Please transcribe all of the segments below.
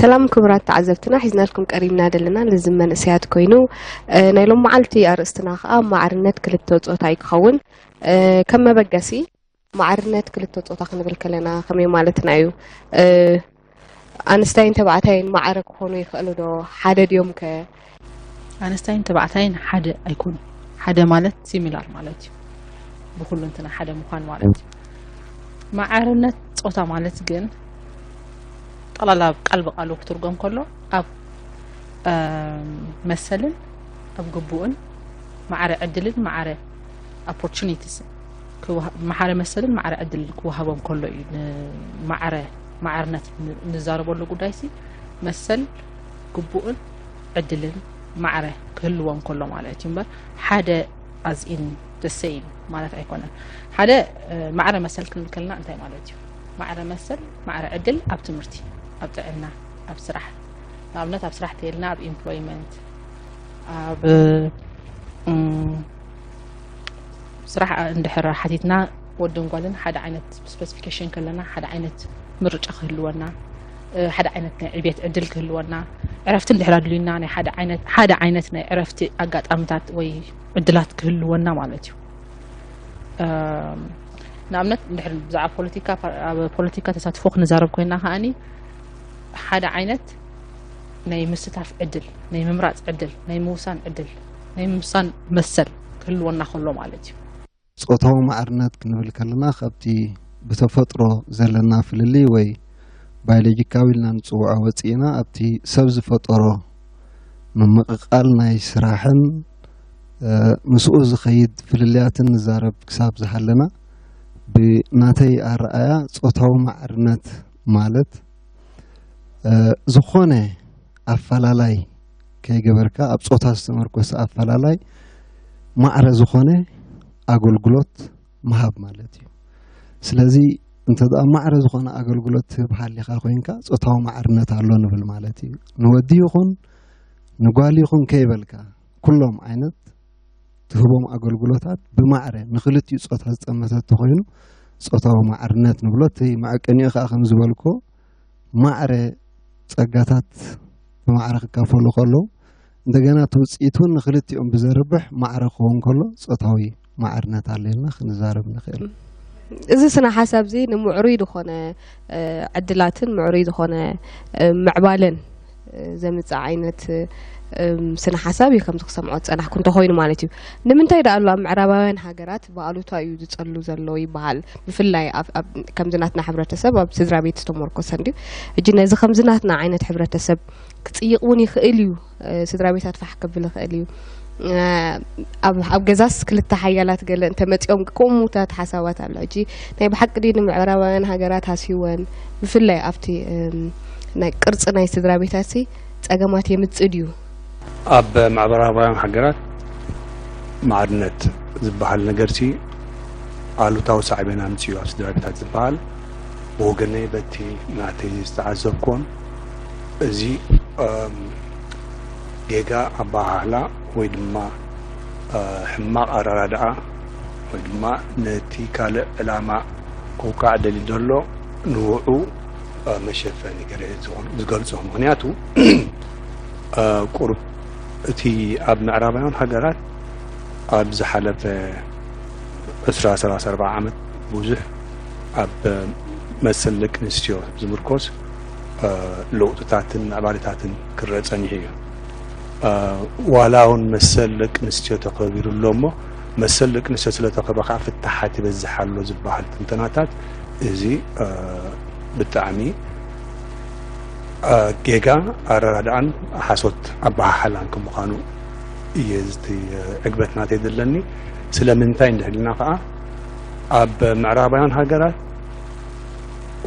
ሰላም ክቡራት ተዓዘብትና፣ ሒዝናልኩም ቀሪብና ዘለና ልዝብ መንእሰያት ኮይኑ፣ እ፣ ናይ ሎም መዓልቲ ኣርእስትና ከኣ ማዕርነት ክልተ ጾታ እዩ ክኸውን። እ፣ ከም መበገሲ ማዕርነት ክልተ ጾታ ክንብል ከለና ከመይ ማለትና እዩ? እ፣ ኣንስታይን ተባዕታይን ማዕረ ክኾኑ ይኽእሉ ዶ? ሓደ ድዮም ከ? ኣንስታይን ተባዕታይን ሓደ ኣይኮኑን። ሓደ ማለት ሲሚላር ማለት እዩ። ብኹሉ እንትና ሓደ ምዃን ማለት እዩ። ማዕርነት ጾታ ማለት ግን ጠቕላላ ቃል ብቃሉ ክትርጎም ከሎ ኣብ፣ እም፣ መሰልን ኣብ ግቡእን ማዕረ ዕድልን ማዕረ ኦፖርቹኒቲስ ክወሃ-፣ ማዕረ መሰልን ማዕረ ዕድልን ክወሃቦም ከሎ እዩ። ንማዕረ፣ ማዕርነት ን-፣ ንዛረበሉ ጉዳይሲ መሰል፣ ግቡእን ዕድልን ማዕረ ክህልዎም ከሎ ማለት እዩ እምበር ሓደ as in the same ማለት ኣይኮነን። ሓደ፣ እ፣ ማዕረ መሰል ክንብል ከለና እንታይ ማለት እዩ? ማዕረ መሰል፣ ማዕረ ዕድል ኣብ ትምህርቲ፣ ኣብ ጥዕና፣ ኣብ ስራሕ። ንኣብነት ኣብ ስራሕ ተይልና ኣብ ኢምፕሎይመንት፣ ኣብ፣ እም፣ ስራሕ እንድሕር ሓቲትና ወድን ጓልን ሓደ ዓይነት ስፔሲፊኬሽን ከለና ሓደ ዓይነት ምርጫ ክህልወና፣ እ፣ ሓደ ዓይነት ናይ ዕብየት ዕድል ክህልወና፣ ዕረፍቲ እንድሕር ኣድልዩና ናይ ሓደ ዓይነት፣ ሓደ ዓይነት ናይ ዕረፍቲ ኣጋጣምታት ወይ ዕድላት ክህልወና ማለት እዩ። እም፣ ንኣብነት እንድሕር ብዛዕባ ፖለቲካ፣ ፓ-፣ ኣብ ፖለቲካ ተሳትፎ ክንዛረብ ኮይና ከኣኒ ሓደ ዓይነት ናይ ምስታፍ ዕድል፣ ናይ ምምራጽ ዕድል፣ ናይ ምውሳን ዕድል፣ ናይ ምውሳን መሰል ክህልወና ከሎ ማለት እዩ። ጾታዊ ማዕርነት ክንብል ከለና ካብቲ ብተፈጥሮ ዘለና ፍልልይ ወይ ባዮሎጂካዊ ኢልና ንጽውዖ ወጺእና ኣብቲ ሰብ ዝፈጠሮ ምምቕቓል ናይ ስራሕን፣ እ፣ ምስኡ ዝኸይድ ፍልልያትን ንዛረብ ክሳብ ዝሃለና፣ ብናተይ ኣረኣያ ጾታዊ ማዕርነት ማለት፣ እ፣ ዝኾነ ኣፈላላይ ከይገበርካ ኣብ ጾታ ዝተመርኮሰ ኣፈላላይ ማዕረ ዝኾነ ኣገልግሎት ምሃብ ማለት እዩ። ስለዚ እንተ ደኣ ማዕረ ዝኾነ ኣገልግሎት ትህብ ሃሊኻ ኮይንካ ጾታዊ ማዕርነት ኣሎ ንብል ማለት እዩ። ንወዲ ይኹን ንጓል ይኹን ከይበልካ ኩሎም ዓይነት ትህቦም ኣገልግሎታት ብማዕረ ንክልቲኡ ጾታ ዝጠመተ እንተኾይኑ ጾታዊ ማዕርነት ንብሎ። እቲ መዐቀኒኡ ከኣ ከም ዝበልኮ ማዕረ ጸጋታት ብማዕረ ክካፈሉ ከለዉ፣ እንደገና እቲ ውጽኢት እውን ንክልቲኦም ብዘርብሕ ማዕረ ክኸውን ከሎ፣ ጾታዊ ማዕርነት ኣሎ ኢልና ክንዛረብ ንኽእል። እዚ ስነ ሓሳብ እዚ ንምዕሩይ ዝኾነ፣ እ፣ ዕድላትን ምዕሩይ ዝኾነ፣ እ፣ ምዕባለን፣ እ፣ ዘምጽእ ዓይነት፣ እ፣ ስነ ሓሳብ እዩ፣ ከምዚ ክሰምዖ ዝጸናሕኩ እንተኾይኑ ማለት እዩ። ንምንታይ ደኣ ኣሎ ኣብ ምዕራባውያን ሃገራት ብኣሉታ እዩ ዝጸሉ ዘሎ ይበሃል? ብፍላይ ኣብ፣ ኣብ፣ ከምዚ ናትና ሕብረተሰብ ኣብ ስድራ ቤት ዝተመርኮሰ እንድዩ። ሕጂ ነዚ ከምዚ ናትና ዓይነት ሕብረተሰብ ክጽይቕ እውን ይኽእል እዩ። እ፣ ስድራ ቤታት ፋሕ ክብል ይኽእል እዩ። እ፣ ኣብ፣ ኣብ ገዛስ ክልተ ሓያላት ገለ እንተመጺኦም ክምኡታት ሓሳባት ኣሎ። ሕጂ ናይ ብሓቂ ድዩ ንምዕራባውያን ሃገራት ሃስይወን? ብፍላይ ኣብቲ፣ እም፣ ናይ ቅርጺ ናይ ስድራ ቤታትሲ ጸገማት የምጽእ ድዩ? ኣብ ምዕራባውያን ሃገራት ማዕርነት ዝበሃል ነገርሲ ኣሉታዊ ሳዕቤን ኣምጺኡ ኣብ ስድራ ቤታት ዝበሃል ብወገነይ በቲ ናተይ ዝተዓዘብኩዎን እዚ፣ እም፣ ጌጋ ኣበሃህላ ወይ ድማ፣ እ፣ ሕማቕ ኣረዳድኣ ወይ ድማ ነቲ ካልእ ዕላማ ክውቃዕ ደልዩ ዘሎ ንውዑ፣ እ፣ መሸፈኒ ገለ ዝኸውን ዝገልጾ። ምኽንያቱ፣ እ፣ ቁሩብ እቲ ኣብ ምዕራባውያን ሃገራት ኣብ ዝሓለፈ ዕስራ፣ ሰላሳ፣ ኣርብዓ ዓመት ብዙሕ ኣብ መሰል ደቂ ኣንስትዮ ዝምርኮስ፣ እ፣ ለውጥታትን ምዕባለታትን ክረአ ጸኒሑ እዩ። እ፣ ዋላ እውን መሰል ደቂ ኣንስትዮ ተኸቢሩ ኣሎ እሞ፣ መሰል ደቂ ኣንስትዮ ስለ ተኸብረ ከኣ ፍታሓት ይበዝሕ ኣሎ ዝበሃል ትንተናታት፣ እዚ፣ እ፣ ብጣዕሚ፣ እ፣ ጌጋ ኣረዳድኣን ሓሶት ኣበሃህላን ከም ምዃኑ እየ ዝቲ ዕግበት ናተይ ዘለኒ። ስለምንታይ እንድሕር ኢልና ከኣ፣ ኣብ ምዕራባውያን ሃገራት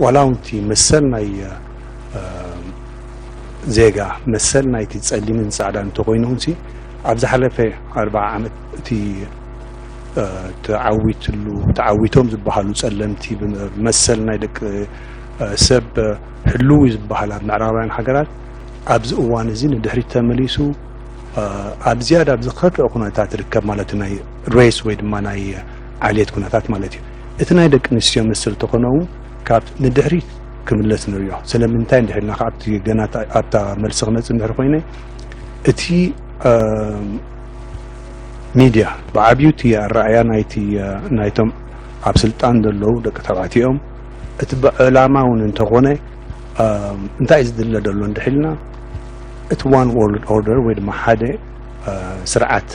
ዋላ እውን እቲ መሰል ናይ፣ እ፣ ዜጋ፣ መሰል ናይቲ ጸሊምን ጻዕዳን እንተኾይኑ እውንሲ፣ ኣብ ዝሓለፈ ኣርብዓ ዓመት እቲ፣ እ፣ ተዓዊትሉ፣ ተዓዊቶም ዝበሃሉ ጸለምቲ ብመሰል ናይ ደቂ፣ እ፣ ሰብ ህልው እዩ ዝበሃል ኣብ ምዕራባውያን ሃገራት፣ ኣብዚ እዋን እዚ ንድሕሪት ተመሊሱ፣ እ፣ ኣብ ዝያዳ ኣብ ዝኸፍአ ኩነታት ይርከብ ማለት እዩ። ናይ ሬስ ወይ ድማ ናይ ዓሌት ኩነታት ማለት እዩ። እቲ ናይ ደቂ ኣንስትዮ መሰል ተኾነ እውን ካብ ንድሕሪት ክምለስ ንሪኦ። ስለምንታይ እንድሕር ኢልና ካብቲ ገና ኣብታ መልሲ ክመጽእ እንድሕር ኮይነ፣ እቲ ሚድያ ብዓብዩ እቲ ኣረኣእያ ናይቲ ናይቶም ኣብ ስልጣን ዘለዉ ደቂ ተባዕትኦም እቲ ብዕላማ እውን እንተኾነ እንታይ እዩ ዝድለ ዘሎ እንድሕር ኢልና፣ እቲ one world order ወይ ድማ ሓደ ስርዓት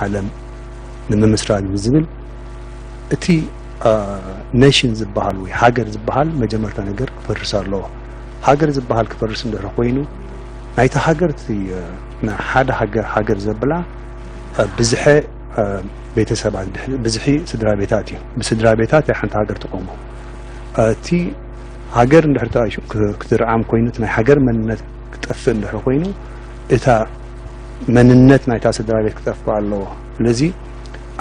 ዓለም ንምምስራት ብዝብል እቲ ኔሽን ዝበሃል ወይ ሃገር ዝበሃል መጀመርታ ነገር ክፈርስ ኣለዎ። ሃገር ዝበሃል ክፈርስ እንድሕር ኮይኑ ናይቲ ሃገር እቲ ናይ ሓደ ሃገር ሃገር ዘብላ ብዝሐ ቤተሰባት ብዝሒ ስድራ ቤታት እዩ። ብስድራ ቤታት እያ ሓንቲ ሃገር ትቆሞ። እቲ ሃገር እንድሕር ክትርዓም ኮይኑ እቲ ናይ ሃገር መንነት ክጠፍእ እንድሕር ኮይኑ እታ መንነት ናይታ ስድራ ቤት ክጠፍእ ኣለዎ። ስለዚ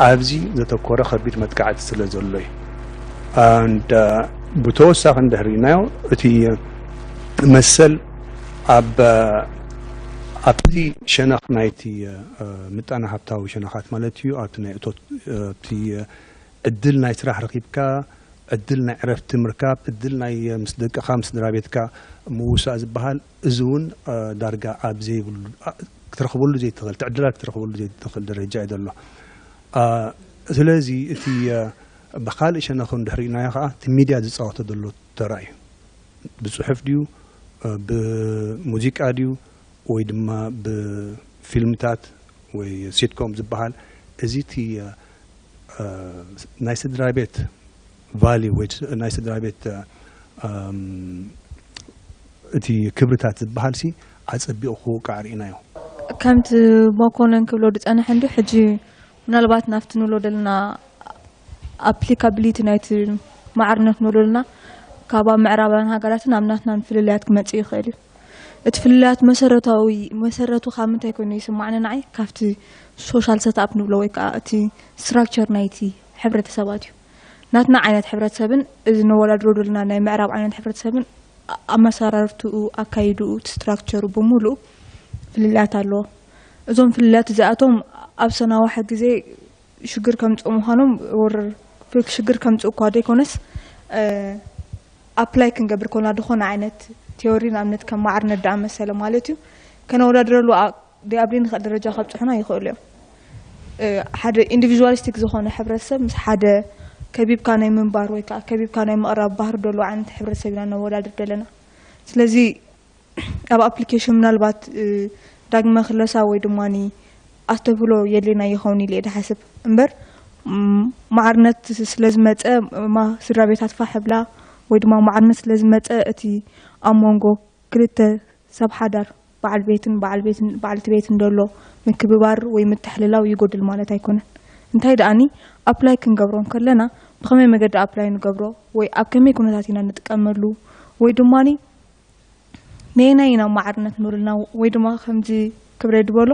ኣብዚ ዘተኮረ ከቢድ መጥቃዕቲ ስለ ዘሎ እዩ። ብተወሳኺ እንድሕር ኢልናዮ እቲ መሰል ኣብ ኣብቲ ሸነኽ ናይቲ ምጣነ ሃብታዊ ሸነኻት ማለት እዩ ኣብቲ ናይ እቶት ኣብቲ ዕድል ናይ ስራሕ ረኺብካ ዕድል ናይ ዕረፍቲ ምርካብ ዕድል ናይ ምስ ደቅኻ ምስ ስድራ ቤትካ ምውሳእ ዝበሃል እዚ እውን ዳርጋ ኣብ ዘይብሉ ክትረኽበሉ ዘይትኽእል ትዕድላት ክትረኽበሉ ዘይትኽእል ደረጃ እዩ ዘሎ። ስለዚ እቲ ብካልእ ሸነኽ እንድሕር ኢልናዮ ከዓ እቲ ሚድያ ዝፃወቶ ዘሎ ተራ እዩ። ብፅሑፍ ድዩ ብሙዚቃ ድዩ ወይ ድማ ብፊልምታት ወይ ሲትኮም ዝበሃል እዚ እቲ ናይ ስድራ ቤት ቫሊ ወይ ናይ ስድራ ቤት እቲ ክብርታት ዝበሃል ሲ ኣፀቢቑ ክውቃዕ ርኢናዮ። ከምቲ መኮነን ክብሎ ዝፀንሐ እንዲ ሕጂ ምናልባት ናብቲ ንብሎ ዘለና ኣፕሊካብሊቲ ናይቲ ማዕርነት ንብሎ ዘለና ካብ ኣብ ምዕራባውያን ሃገራትን ኣብ ናትናን ፍልልያት ክመፅእ ይኽእል እዩ። እቲ ፍልልያት መሰረታዊ መሰረቱ ካብ ምንታይ ኮይኑ ይስማዕኒ ንዓይ ካብቲ ሶሻል ሰትኣፕ ንብሎ ወይ ከዓ እቲ ስትራክቸር ናይቲ ሕብረተሰባት እዩ። ናትና ዓይነት ሕብረተሰብን እዚ ነወዳድሮ ዘለና ናይ ምዕራብ ዓይነት ሕብረተሰብን ኣመሰራርትኡ ኣካይድኡ እቲ ስትራክቸሩ ብምሉኡ ፍልልያት ኣለዎ። እዞም ፍልልያት እዚኣቶም ኣብ ሰናዋሐ ግዜ ሽግር ከምፅኡ ምዃኖም ወር ሽግር ከምፅኡ እኳ ዘይኮነስ ኣፕላይ ክንገብር ከሎና ዝኾነ ዓይነት ቲዮሪ ንኣብነት ከም ማዕርነት ደኣ መሰለ ማለት እዩ ከነወዳድረሉ ደኣብ ዘይንኽእል ደረጃ ከብፅሑና ይኽእሉ እዮም። ሓደ ኢንዲቪዥዋሊስቲክ ዝኾነ ሕብረተሰብ ምስ ሓደ ከቢብካ ናይ ምንባር ወይ ከዓ ከቢብካ ናይ ምቕራብ ባህሪ ደሎ ዓይነት ሕብረተሰብ ኢና ነወዳድር ዘለና። ስለዚ ኣብ ኣፕሊኬሽን ምናልባት ዳግመ ክለሳ ወይ ድማ ኣስተብህሎ የድልየና ይኸውን ኢለ እየ ዝሓስብ እምበር ማዕርነት ስለዝመፀ ስድራ ቤታት ፋሕ ብላ ወይ ድማ ማዕርነት ስለዝመፀ እቲ ኣብ መንጎ ክልተ ሰብ ሓዳር በዓል ቤትን በዓል ቤትን በዓልቲ ቤትን ዘሎ ምክብባር ወይ ምትሕልላው ይጎድል ማለት ኣይኮነን። እንታይ ደኣኒ ኣፕላይ ክንገብሮ እንከለና ብኸመይ መገዲ ኣፕላይ ንገብሮ ወይ ኣብ ከመይ ኩነታት ኢና ንጥቀመሉ ወይ ድማኒ ነየናይ ኢና ማዕርነት ንብልና ወይ ድማ ከምዚ ክብረ ድበሎ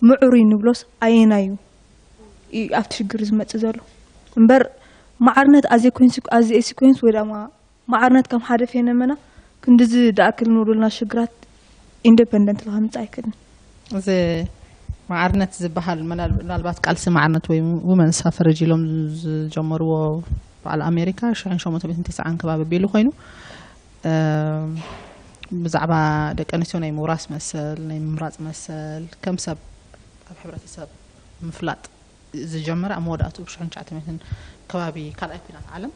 ምዑሩይ ንብሎስ ኣየናይ እዩ ኣብቲ ሽግር ዝመፅእ ዘሎ እምበር ማዕርነት ኣዘ ሲኮንስ ወይ ድማ ማዕርነት ከም ሓደ ፌኖመና ክንድዚ ድኣክል ንብሉልና ሽግራት ኢንደፐንደንት ከምፅእ ኣይክእልን። እዚ ማዕርነት ዝበሃል ምናልባት ቃልሲ ማዕርነት ወይ ውመን ሳፈረጅ ኢሎም ዝጀመርዎ በዓል ኣሜሪካ ሽሕን ሸሞንተ ሚእትን ተስዓን ከባቢ ኣቢሉ ኮይኑ ብዛዕባ ደቂ ኣንስትዮ ናይ ምውራስ መሰል ናይ ምምራፅ መሰል ከም ሰብ ኣብ ሕብረተሰብ ምፍላጥ ዝጀመረ ኣብ መወዳእትኡ ብ ሽሕን ትሽዓተ ሚእትን ከባቢ ካልኣይ ኲናት ዓለም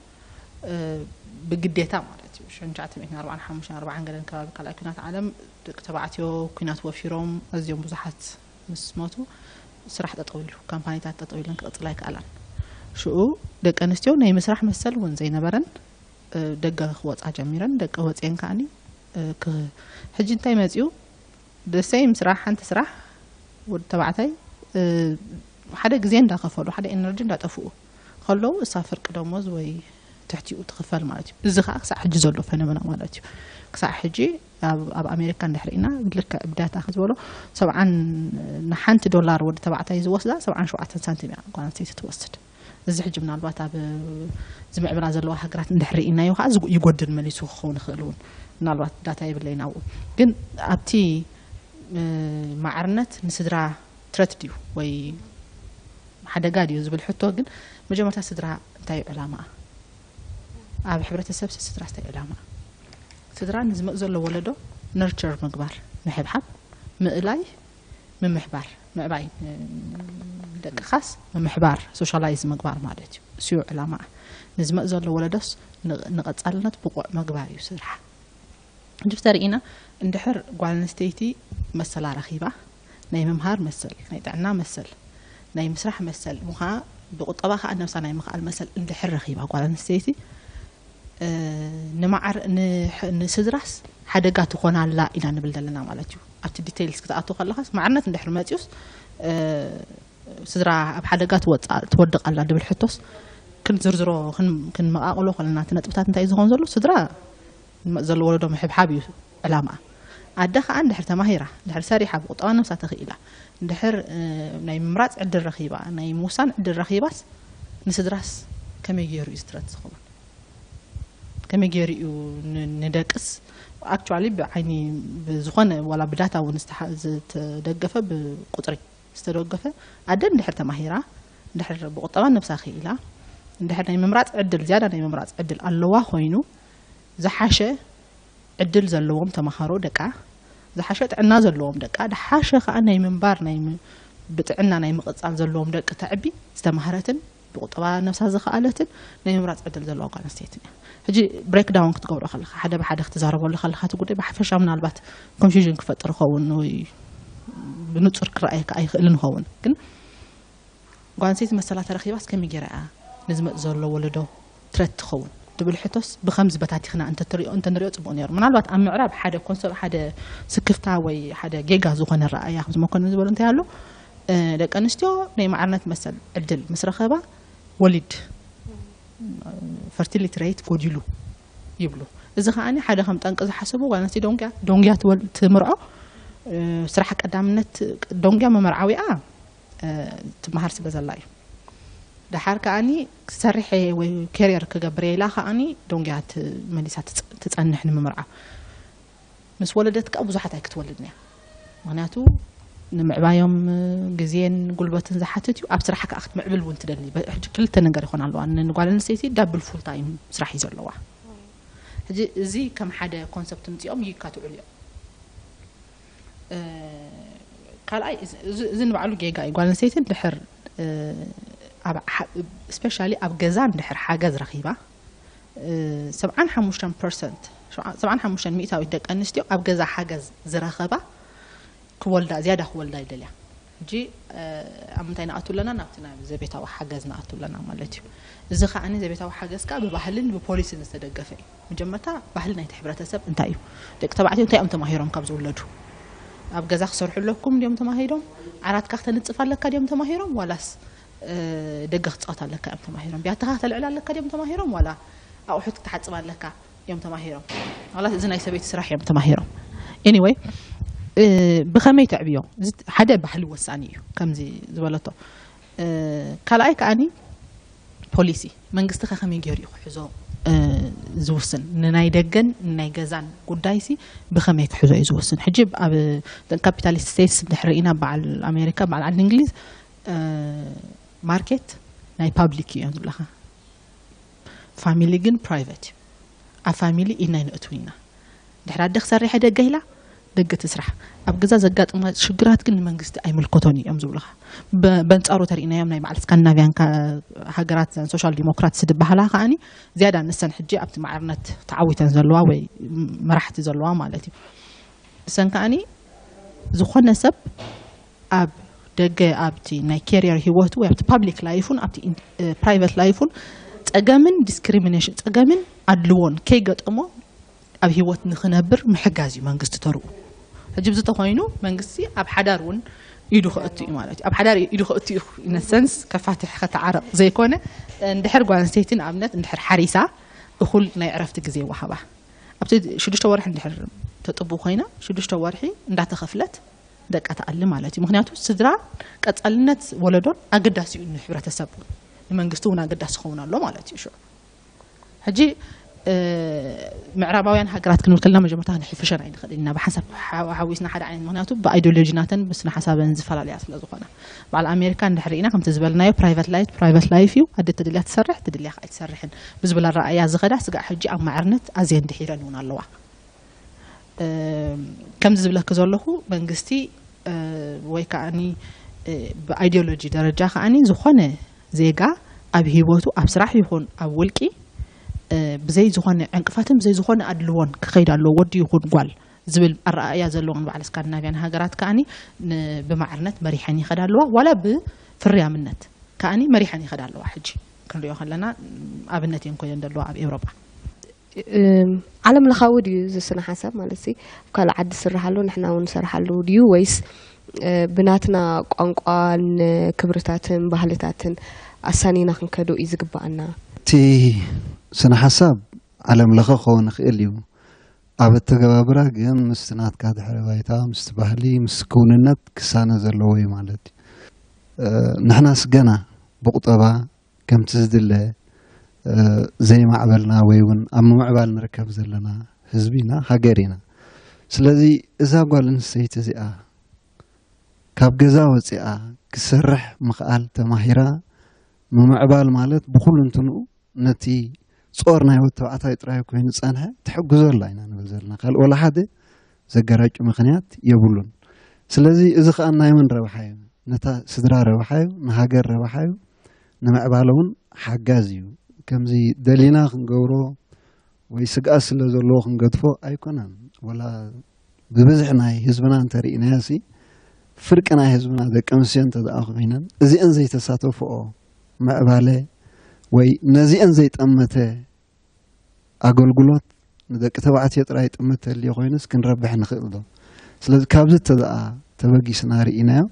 ብግዴታ ማለት እዩ። ሽሕን ትሽዓተ ሚእትን ኣርባዓን ሓሙሽተን ኣርባዓን ገለን ከባቢ ካልኣይ ኲናት ዓለም ደቂ ተባዕትዮ ኲናት ወፊሮም ኣዝዮም ብዙሓት ምስ ሞቱ ስራሕ ጠጠው ኢሉ፣ ካምፓኒታት ጠጠው ኢለን ክቕፅላ ኣይከኣላን። ሽኡ ደቂ ኣንስትዮ ናይ ምስራሕ መሰል እውን ዘይነበረን ደገ ክወፃ ጀሚረን። ደቂ ወፅየን ከዓኒ ሕጂ እንታይ መፅኡ ደሰይም ስራሕ ሓንቲ ስራሕ ወዲ ተባዕታይ ሓደ ግዜ እንዳኸፈሉ ሓደ ኤነርጂ እንዳጠፍኡ ከለዉ እሳ ፍርቂ ደሞዝ ወይ ትሕቲኡ ትኽፈል ማለት እዩ። እዚ ከዓ ክሳዕ ሕጂ ዘሎ ፈነመና ማለት እዩ። ክሳዕ ሕጂ ኣብ ኣሜሪካ እንድሕር ኢና ብልክዕ ብዳታ ዝበሎ ሰብዓን ንሓንቲ ዶላር ወዲ ተባዕታይ ዝወስዳ ሰብዓን ሸውዓተን ሳንቲም እያ ጓል ኣንስተይቲ ትወስድ። እዚ ሕጂ ምናልባት ኣብ ዝምዕብላ ዘለዋ ሃገራት እንድሕር ኢናዮ ከዓ ይጎድል መሊሱ ክኸውን ይኽእል እውን ምናልባት ዳታ የብለይን ኣብኡ ግን ኣብቲ ማዕርነት ንስድራ ትረት ድዩ ወይ ሓደጋ ድዩ ዝብል ሕቶ ግን መጀመርታ ስድራ እንታይ እዩ ዕላማ ኣብ ሕብረተሰብ ስድራ እንታይ ዕላማ ስድራ ንዝመጽእ ዘሎ ወለዶ ነርቸር ምግባር፣ ምሕብሓብ፣ ምእላይ፣ ምምሕባር፣ ምዕባይ፣ ደቅኻስ ምምሕባር፣ ሶሻላይዝ ምግባር ማለት እዩ። እሱ እዩ ዕላማ። ንዝመጽእ ዘሎ ወለዶስ ንቐጻልነት ብቑዕ ምግባር እዩ ስራሕ። ሕጂ ተሪኢና እንድሕር ጓል ኣንስተይቲ መሰላ ረኺባ፣ ናይ ምምሃር መሰል፣ ናይ ጥዕና መሰል፣ ናይ ምስራሕ መሰል፣ ምዃ ብቁጠባ ከዓ ነብሳ ናይ ምኽኣል መሰል እንድሕር ረኺባ ጓል ኣንስተይቲ፣ ንማዕር ንስድራስ ሓደጋ ትኾን ኣላ ኢና ንብል ዘለና ማለት እዩ። ኣብቲ ዲቴይልስ ክትኣቱ ከለኻስ ማዕርነት እንድሕር መፅዩስ ስድራ ኣብ ሓደጋ ትወድቕ ኣላ ድብል ሕቶስ ክንዝርዝሮ ክንመቓቕሎ ከለና እቲ ነጥብታት እንታይ ዝኸውን ዘሎ ስድራ ዘሎ ወለዶ ምሕብሓብ እዩ ዕላማ። ኣደ ከዓ እንድሕር ተማሂራ እንድሕር ሰሪሓ ብቁጠባ ነብሳ ተኽኢላ እንድሕር ናይ ምምራፅ ዕድል ረኺባ ናይ ምውሳን ዕድል ረኺባስ ንስድራስ ከመይ ገይሩ እዩ ስትረት ዝኸውን? ከመይ ገይሩ እዩ ንደቅስ ኣክቹዋሊ ብዓይኒ ብዝኾነ ዋላ ብዳታ እውን ዝተደገፈ ብቁፅሪ ዝተደገፈ ኣደ እንድሕር ተማሂራ እንድሕር ብቁጠባ ነብሳ ክኢላ እንድሕር ናይ ምምራፅ ዕድል ዝያዳ ናይ ምምራፅ ዕድል ኣለዋ ኮይኑ ዝሓሸ ዕድል ዘለዎም ተማሃሮ ደቃ ዝሓሸ ጥዕና ዘለዎም ደቃ ዝሓሸ ከዓ ናይ ምንባር ናይ ብጥዕና ናይ ምቕፃል ዘለዎም ደቂ ተዕቢ ዝተማህረትን ብቁጠባ ነብሳ ዝኸኣለትን ናይ ምምራፅ ዕድል ዘለዋ ጓል ኣንስተይትን እያ። ሕጂ ብሬክዳውን ክትገብሮ ከለካ ሓደ ብሓደ ክትዛረበሉ ከለካ እቲ ጉዳይ ብሓፈሻ ምናልባት ኮንፊዥን ክፈጥር ይኸውን ወይ ብንፁር ክረኣየካ ኣይኽእልን ይኸውን ግን ጓል ኣንስተይቲ መሰላ ተረኺባስ ከመይ ገይራ እያ ንዝመፅ ዘሎ ወለዶ ትረት ትኸውን ትብል ሕቶስ ብከምዚ በታቲኽና እንተትሪኦ እንተንሪኦ ፅቡቅ ነይሩ። ምናልባት ኣብ ምዕራብ ሓደ ኮንሰፕት ሓደ ስክፍታ ወይ ሓደ ጌጋ ዝኾነ ረኣያ ከም ዝመኮንን ዝበሉ እንታይ ኣሎ ደቂ ኣንስትዮ ናይ ማዕርነት መሰል ዕድል ምስ ረኸባ ወሊድ ፈርቲሊቲ ሬት ጎዲሉ ይብሉ። እዚ ከዓኒ ሓደ ከም ጠንቂ ዝሓስቡ ጓል ኣንስተይቲ ዶንግያ ዶንግያ ትምርዖ ስራሕ ቀዳምነት ዶንግያ መመርዓዊኣ ትመሃር ስለ ዘላ እዩ። ደሓር ከዓኒ ክሰርሐ ወይ ኬሪየር ክገብር ኢላ ከዓኒ ዶንግያ መሊሳ ትፀንሕ ንምምርዓ ምስ ወለደት ከዓ ብዙሓት ኣይክትወልድን እያ። ምክንያቱ ንምዕባዮም ግዜን ጉልበትን ዝሓትት እዩ። ኣብ ስራሕ ከዓ ክትምዕብል እውን ትደሊ። ሕጂ ክልተ ነገር ይኾን ኣለዋ። ንጓል ኣንስተይቲ ዳብል ፉል ታይም ስራሕ እዩ ዘለዋ። ሕጂ እዚ ከም ሓደ ኮንሰፕት ምፅኦም ይካትዑሉ እዮም። ካልኣይ እዚ ንባዕሉ ጌጋ እዩ። ጓል ኣንስተይቲ እንድሕር ስፔሻሊ ኣብ ገዛ እንድሕር ሓገዝ ረኺባ ሰብዓን ሓሙሽተን ፐርሰንት ሰብዓን ሓሙሽተን ሚእታዊት ደቂ ኣንስትዮ ኣብ ገዛ ሓገዝ ዝረኸባ ክወልዳ ዝያዳ ክወልዳ ይደልያ። ሕጂ ኣብ ምንታይ ንኣቱ ኣለና? ናብቲ ናብ ዘቤታዊ ሓገዝ ንኣቱ ኣለና ማለት እዩ። እዚ ከዓኒ ዘቤታዊ ሓገዝ ከዓ ብባህልን ብፖሊስን ዝተደገፈ እዩ። መጀመርታ ባህሊ ናይቲ ሕብረተሰብ እንታይ እዩ? ደቂ ተባዕትዮ እንታይ እዮም ተማሂሮም ካብ ዝውለዱ? ኣብ ገዛ ክሰርሑ ኣለኩም ድዮም ተማሂሮም? ዓራትካ ክተንፅፍ ኣለካ ድዮም ተማሂሮም? ዋላስ ደገ ክትፃወት ኣለካ እዮም ተማሂሮም? ቢያትኻ ክተልዕል ኣለካ ድዮም ተማሂሮም? ዋላ ኣቑሑት ክትሓፅብ ኣለካ እዮም ተማሂሮም? ዋላስ እዚ ናይ ሰበይቲ ስራሕ እዮም ተማሂሮም? ኤኒወይ ብኸመይ ተዕብዮ? ሓደ ባህሊ ወሳኒ እዩ ከምዚ ዝበለቶ ካልኣይ ከዓኒ ፖሊሲ መንግስቲ ከ ከመይ ገይሩ እዩ ክሕዞ ዝውስን ንናይ ደገን ንናይ ገዛን ጉዳይ ሲ ብኸመይ ክሕዞ እዩ ዝውስን ሕጂ ኣብ ካፒታሊስት ስቴትስ እንድሕር ኢና በዓል ኣሜሪካ በዓል ዓዲ እንግሊዝ ማርኬት ናይ ፓብሊክ እዮም ዝብለኻ ፋሚሊ ግን ፕራይቨት እዩ ኣብ ፋሚሊ ኢድና ይነእትው ኢና ድሕር ኣደ ክሰርሐ ደገ ኢላ ደገ ትስራሕ ኣብ ገዛ ዘጋጥማ ሽግራት ግን ንመንግስቲ ኣይምልከቶን እዮም ዝብሉኻ በንፃሩ ተሪእናዮም ናይ በዓል ስካንዲናቪያን ሃገራት ሶሻል ዲሞክራትስ ዝበሃላ ከዓኒ ዝያዳ ንሰን ሕጂ ኣብቲ ማዕርነት ተዓዊተን ዘለዋ ወይ መራሕቲ ዘለዋ ማለት እዩ ንሰን ከዓኒ ዝኾነ ሰብ ኣብ ደገ ኣብቲ ናይ ኬሪየር ህይወቱ ወይ ኣብቲ ፓብሊክ ላይፉን ኣብቲ ፕራይቨት ላይፉን ፀገምን ዲስክሪሚኔሽን ፀገምን ኣድልዎን ከይገጠሞ ኣብ ህይወት ንክነብር ምሕጋዝ እዩ መንግስቲ ተርኡ ሕጂ ብዚ ተኮይኑ መንግስቲ ኣብ ሓዳር እውን ኢዱ ከእቱ እዩ ማለት እዩ ኣብ ሓዳር ኢዱ ከእቱ እዩ ኢነሰንስ ከፋትሕ ከተዓረቕ ዘይኮነ እንድሕር ጓል ኣንስተይቲ ንኣብነት እንድሕር ሓሪሳ እኩል ናይ ዕረፍቲ ግዜ ይወሃባ ኣብቲ ሽዱሽተ ወርሒ እንድሕር ተጥቡ ኮይና ሽዱሽተ ወርሒ እንዳተኸፍለት ደቃ ትኣሊ ማለት እዩ ምክንያቱ ስድራ ቀፃልነት ወለዶን ኣገዳሲ እዩ ንሕብረተሰብ እውን ንመንግስቲ እውን ኣገዳሲ ክኸውን ኣሎ ማለት እዩ ሽዑ ሕጂ ምዕራባውያን ሃገራት ክንብል ከለና መጀመርታ ክንሕፍሸን ኣይንኽእል ኢና ብሓንሳብ ሓዊስና ሓደ ዓይነት ምክንያቱ ብኣይዲዮሎጂናተን ብስነ ሓሳበን ዝፈላለያ ስለ ዝኾና በዓል ኣሜሪካ እንድሕር ኢና ከምቲ ዝበልናዮ ፕራይቨት ላይፍ ፕራይቨት ላይፍ እዩ ኣደ ተደልያ ትሰርሕ ትድልያ ከዓ ኣይትሰርሕን ብዝብል ኣረኣያ ዝኸዳ ስጋዕ ሕጂ ኣብ ማዕርነት ኣዝየን ድሒረን እውን ኣለዋ ከምዚ ዝብለኪ ዘለኹ መንግስቲ ወይ ከዓኒ ብኣይዲዮሎጂ ደረጃ ከዓኒ ዝኾነ ዜጋ ኣብ ህይወቱ ኣብ ስራሕ ይኹን ኣብ ውልቂ ብዘይ ዝኾነ ዕንቅፋትን ብዘይ ዝኾነ ኣድልዎን ክኸይድ ኣለዎ፣ ወዲ ይኹን ጓል ዝብል ኣረኣእያ ዘለዎን በዓል ስካንዲናቪያን ሃገራት ከዓኒ ብማዕርነት መሪሐን ይኸዳ ኣለዋ። ዋላ ብፍርያምነት ከዓኒ መሪሐን ይኸዳ ኣለዋ። ሕጂ ክንሪኦ ከለና ኣብነት እየን ኮይነን ዘለዋ ኣብ ኤውሮጳ። ዓለም ለኻዊ ድዩ እዚ ስነ ሓሳብ ማለት ሲ ኣብ ካልእ ዓዲ ዝስራሕ ኣሎ ንሕና እውን ንሰርሓሉ ድዩ ወይስ ብናትና ቋንቋን ክብርታትን ባህልታትን ኣሳኒና ክንከዶ እዩ ዝግባኣና? እቲ ስነ ሓሳብ ዓለም ለኸ ክኸውን ይኽእል እዩ። ኣብ ኣተገባብራ ግን ምስቲ ናትካ ድሕረ ባይታ ምስቲ ባህሊ ምስቲ ክውንነት ክሳነ ዘለዎ እዩ ማለት እዩ። ንሕናስ ገና ብቁጠባ ከምቲ ዝድለ ዘይማዕበልና ወይ እውን ኣብ ምምዕባል ንርከብ ዘለና ህዝቢ ኢና፣ ሃገር ኢና። ስለዚ እዛ ጓል ኣንስተይቲ እዚኣ ካብ ገዛ ወፂኣ ክሰርሕ ምኽኣል ተማሂራ ምምዕባል ማለት ብኩሉ እንትንኡ ነቲ ጾር ናይ ወዲ ተባዕታይ ጥራይ ኮይኑ ዝጸንሐ ትሕግዞ ኣላ ኢና ንብል ዘለና። ካልእ ወላ ሓደ ዘገራጩ ምኽንያት የብሉን። ስለዚ እዚ ከኣ ናይ መን ረብሓ እዩ? ነታ ስድራ ረብሓ እዩ፣ ንሃገር ረብሓ እዩ፣ ንምዕባለ እውን ሓጋዚ እዩ። ከምዚ ደሊና ክንገብሮ ወይ ስግኣት ስለ ዘለዎ ክንገድፎ ኣይኮነን። ወላ ብብዝሒ ናይ ህዝብና እንተርኢናዮ ሲ ፍርቂ ናይ ህዝብና ደቂ ኣንስትዮ እንተ ደኣ ኮይነን እዚአን ዘይተሳተፍኦ ምዕባለ ወይ ነዚአን ዘይጠመተ ኣገልግሎት ንደቂ ተባዕትዮ ጥራይ ጥምት ተልዮ ኮይኑስ ክንረብሕ ንኽእል ዶ? ስለዚ ካብዚ እተ ደኣ ተበጊስና ርኢናዮ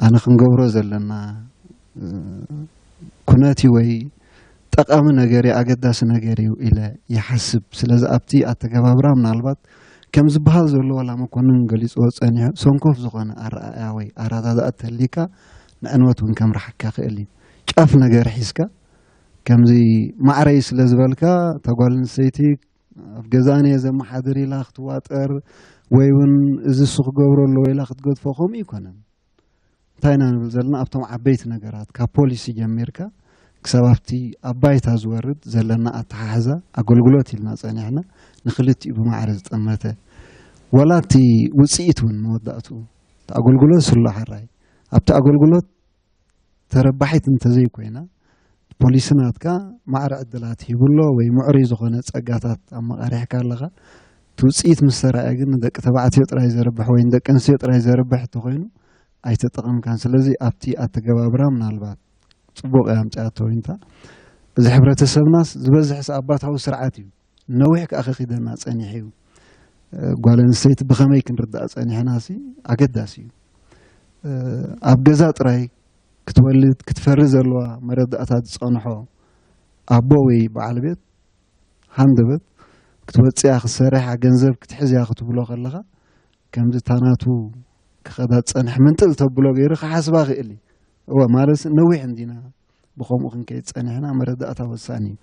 ኣነ ክንገብሮ ዘለና ኩነት እዩ ወይ ጠቓሚ ነገር እዩ ኣገዳሲ ነገር እዩ ኢለ ይሓስብ። ስለዚ ኣብቲ ኣተገባብራ ምናልባት ከም ዝበሃል ዘሎ ዋላ መኮንን ገሊፅዎ ፀኒሑ ሰንኮፍ ዝኾነ ኣረኣእያ ወይ ኣረዳድኣ ተሊካ ንዕንወት እውን ከምርሓካ ክእል እዩ። ጫፍ ነገር ሒዝካ ከምዚ ማዕረይ ስለ ዝበልካ እታ ጓል ኣንስተይቲ ኣብ ገዛን እየ ዘመሓድር ኢላ ክትዋጠር ወይ እውን እዚ እሱ ክገብሮ ኣለዎ ኢላ ክትገድፎ ከምኡ ይኮነን። እንታይ ኢና ንብል ዘለና ኣብቶም ዓበይቲ ነገራት ካብ ፖሊሲ ጀሚርካ ክሳብ ኣብቲ ኣብ ባይታ ዝወርድ ዘለና ኣተሓሕዛ ኣገልግሎት ኢልና ፀኒሕና ንክልቲኡ ብማዕረ ዝጠመተ ወላ እቲ ውፅኢት እውን መወዳእትኡ እቲ ኣገልግሎት ስሎ ሓራይ ኣብቲ ኣገልግሎት ተረባሒት እንተዘይኮይና ፖሊሲ ናትካ ማዕረ ዕድላት ሂብሎ ወይ ምዕሩይ ዝኾነ ፀጋታት ኣመቃሪሕካ ኣለኻ። እቲ ውፅኢት ምስ ተረኣየ ግን ንደቂ ተባዕትዮ ጥራይ ዘርብሕ ወይ ንደቂ ኣንስትዮ ጥራይ ዘርብሕ እንተኾይኑ ኣይተጠቐምካን። ስለዚ ኣብቲ ኣተገባብራ ምናልባት ፅቡቕ እያ ኣምፅኣቶ ወይንታ እዚ ሕብረተሰብናስ ዝበዝሕስ ኣባታዊ ስርዓት እዩ። ነዊሕ ከኣ ከኺደና ጸኒሑ እዩ። ጓል ኣንስተይቲ ብኸመይ ክንርዳእ ጸኒሕና ሲ ኣገዳሲ እዩ። ኣብ ገዛ ጥራይ ክትወልድ ክትፈሪ ዘለዋ መረዳእታ ዝጸንሖ ኣቦ ወይ በዓል ቤት ሃንደበት ክትወጽያ ክትሰርሕ ገንዘብ ክትሕዝያ ክትብሎ ከለኻ ከምዚ ታናቱ ክኸዳ ዝጸንሕ ምንጥል ተብሎ ገይሩ ክሓስባ ክእል እዩ። እወ ማለት ነዊሕ እንዲና ብኸምኡ ክንከይድ ጸኒሕና መረዳእታ ወሳኒ እዩ።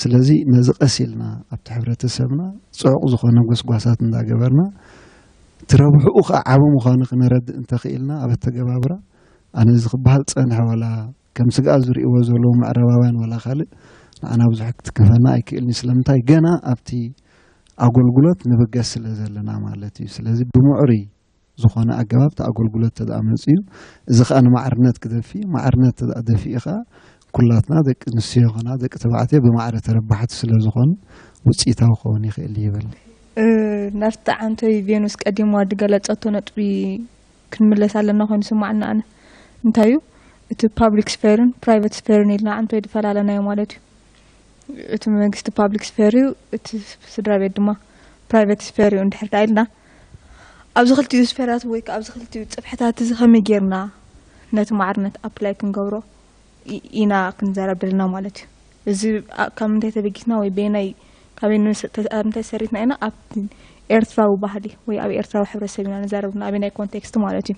ስለዚ ነዚ ቀስ ኢልና ኣብቲ ሕብረተሰብና ጽዑቕ ዝኾነ ጎስጓሳት እንዳገበርና እቲ ረብሕኡ ከዓ ዓቢ ምዃኑ ክነረድእ እንተኽኢልና ኣብ ኣተገባብራ ኣነ እዚ ክበሃል ዝጸንሐ ዋላ ከም ስግኣት ዝርእይዎ ዘለዉ ምዕራባውያን ዋላ ካልእ ንዓና ብዙሕ ክትክፈና ኣይክእልን እዩ። ስለምንታይ ገና ኣብቲ ኣገልግሎት ንብገስ ስለ ዘለና ማለት እዩ። ስለዚ ብምዕሩይ ዝኾነ ኣገባብ እቲ ኣገልግሎት ተደኣ መፅዩ እዚ ከዓ ንማዕርነት ክደፊ ማዕርነት ተደኣ ደፊኡ ከዓ ኩላትና ደቂ ኣንስትዮ ይኾና ደቂ ተባዕትዮ ብማዕረ ተረባሕቲ ስለ ዝኾኑ ውፅኢታዊ ክኸውን ይኽእል ይብል። ናብቲ ዓንቶይ ቬኑስ ቀዲምዋ ዝገለፀቶ ነጥቢ ክንምለስ ኣለና ኮይኑ ስማዕና ኣነ እንታይ እዩ እቲ ፓብሊክ ስፌርን ፕራይቨት ስፌርን ኢልና ዓንቶይ ዝፈላለናዮ ማለት እዩ። እቲ መንግስቲ ፓብሊክ ስፌር እዩ፣ እቲ ስድራ ቤት ድማ ፕራይቨት ስፌር እዩ እንድሕር ደኣ ኢልና ኣብዚ ክልቲኡ ስፌራት ወይ ከዓ ኣብዚ ክልቲኡ ፅፍሕታት እዚ ከመይ ጌርና ነቲ ማዕርነት ኣፕላይ ክንገብሮ ኢና ክንዛረብ ደለና ማለት እዩ። እዚ ካብ ምንታይ ተበጊስና ወይ በየናይ ካበይ ምንታይ ሰሪትና ኢና ኣብቲ ኤርትራዊ ባህሊ ወይ ኣብ ኤርትራዊ ሕብረተሰብ ኢና ንዛረብ ዘለና ኣበየናይ ኮንቴክስት ማለት እዩ።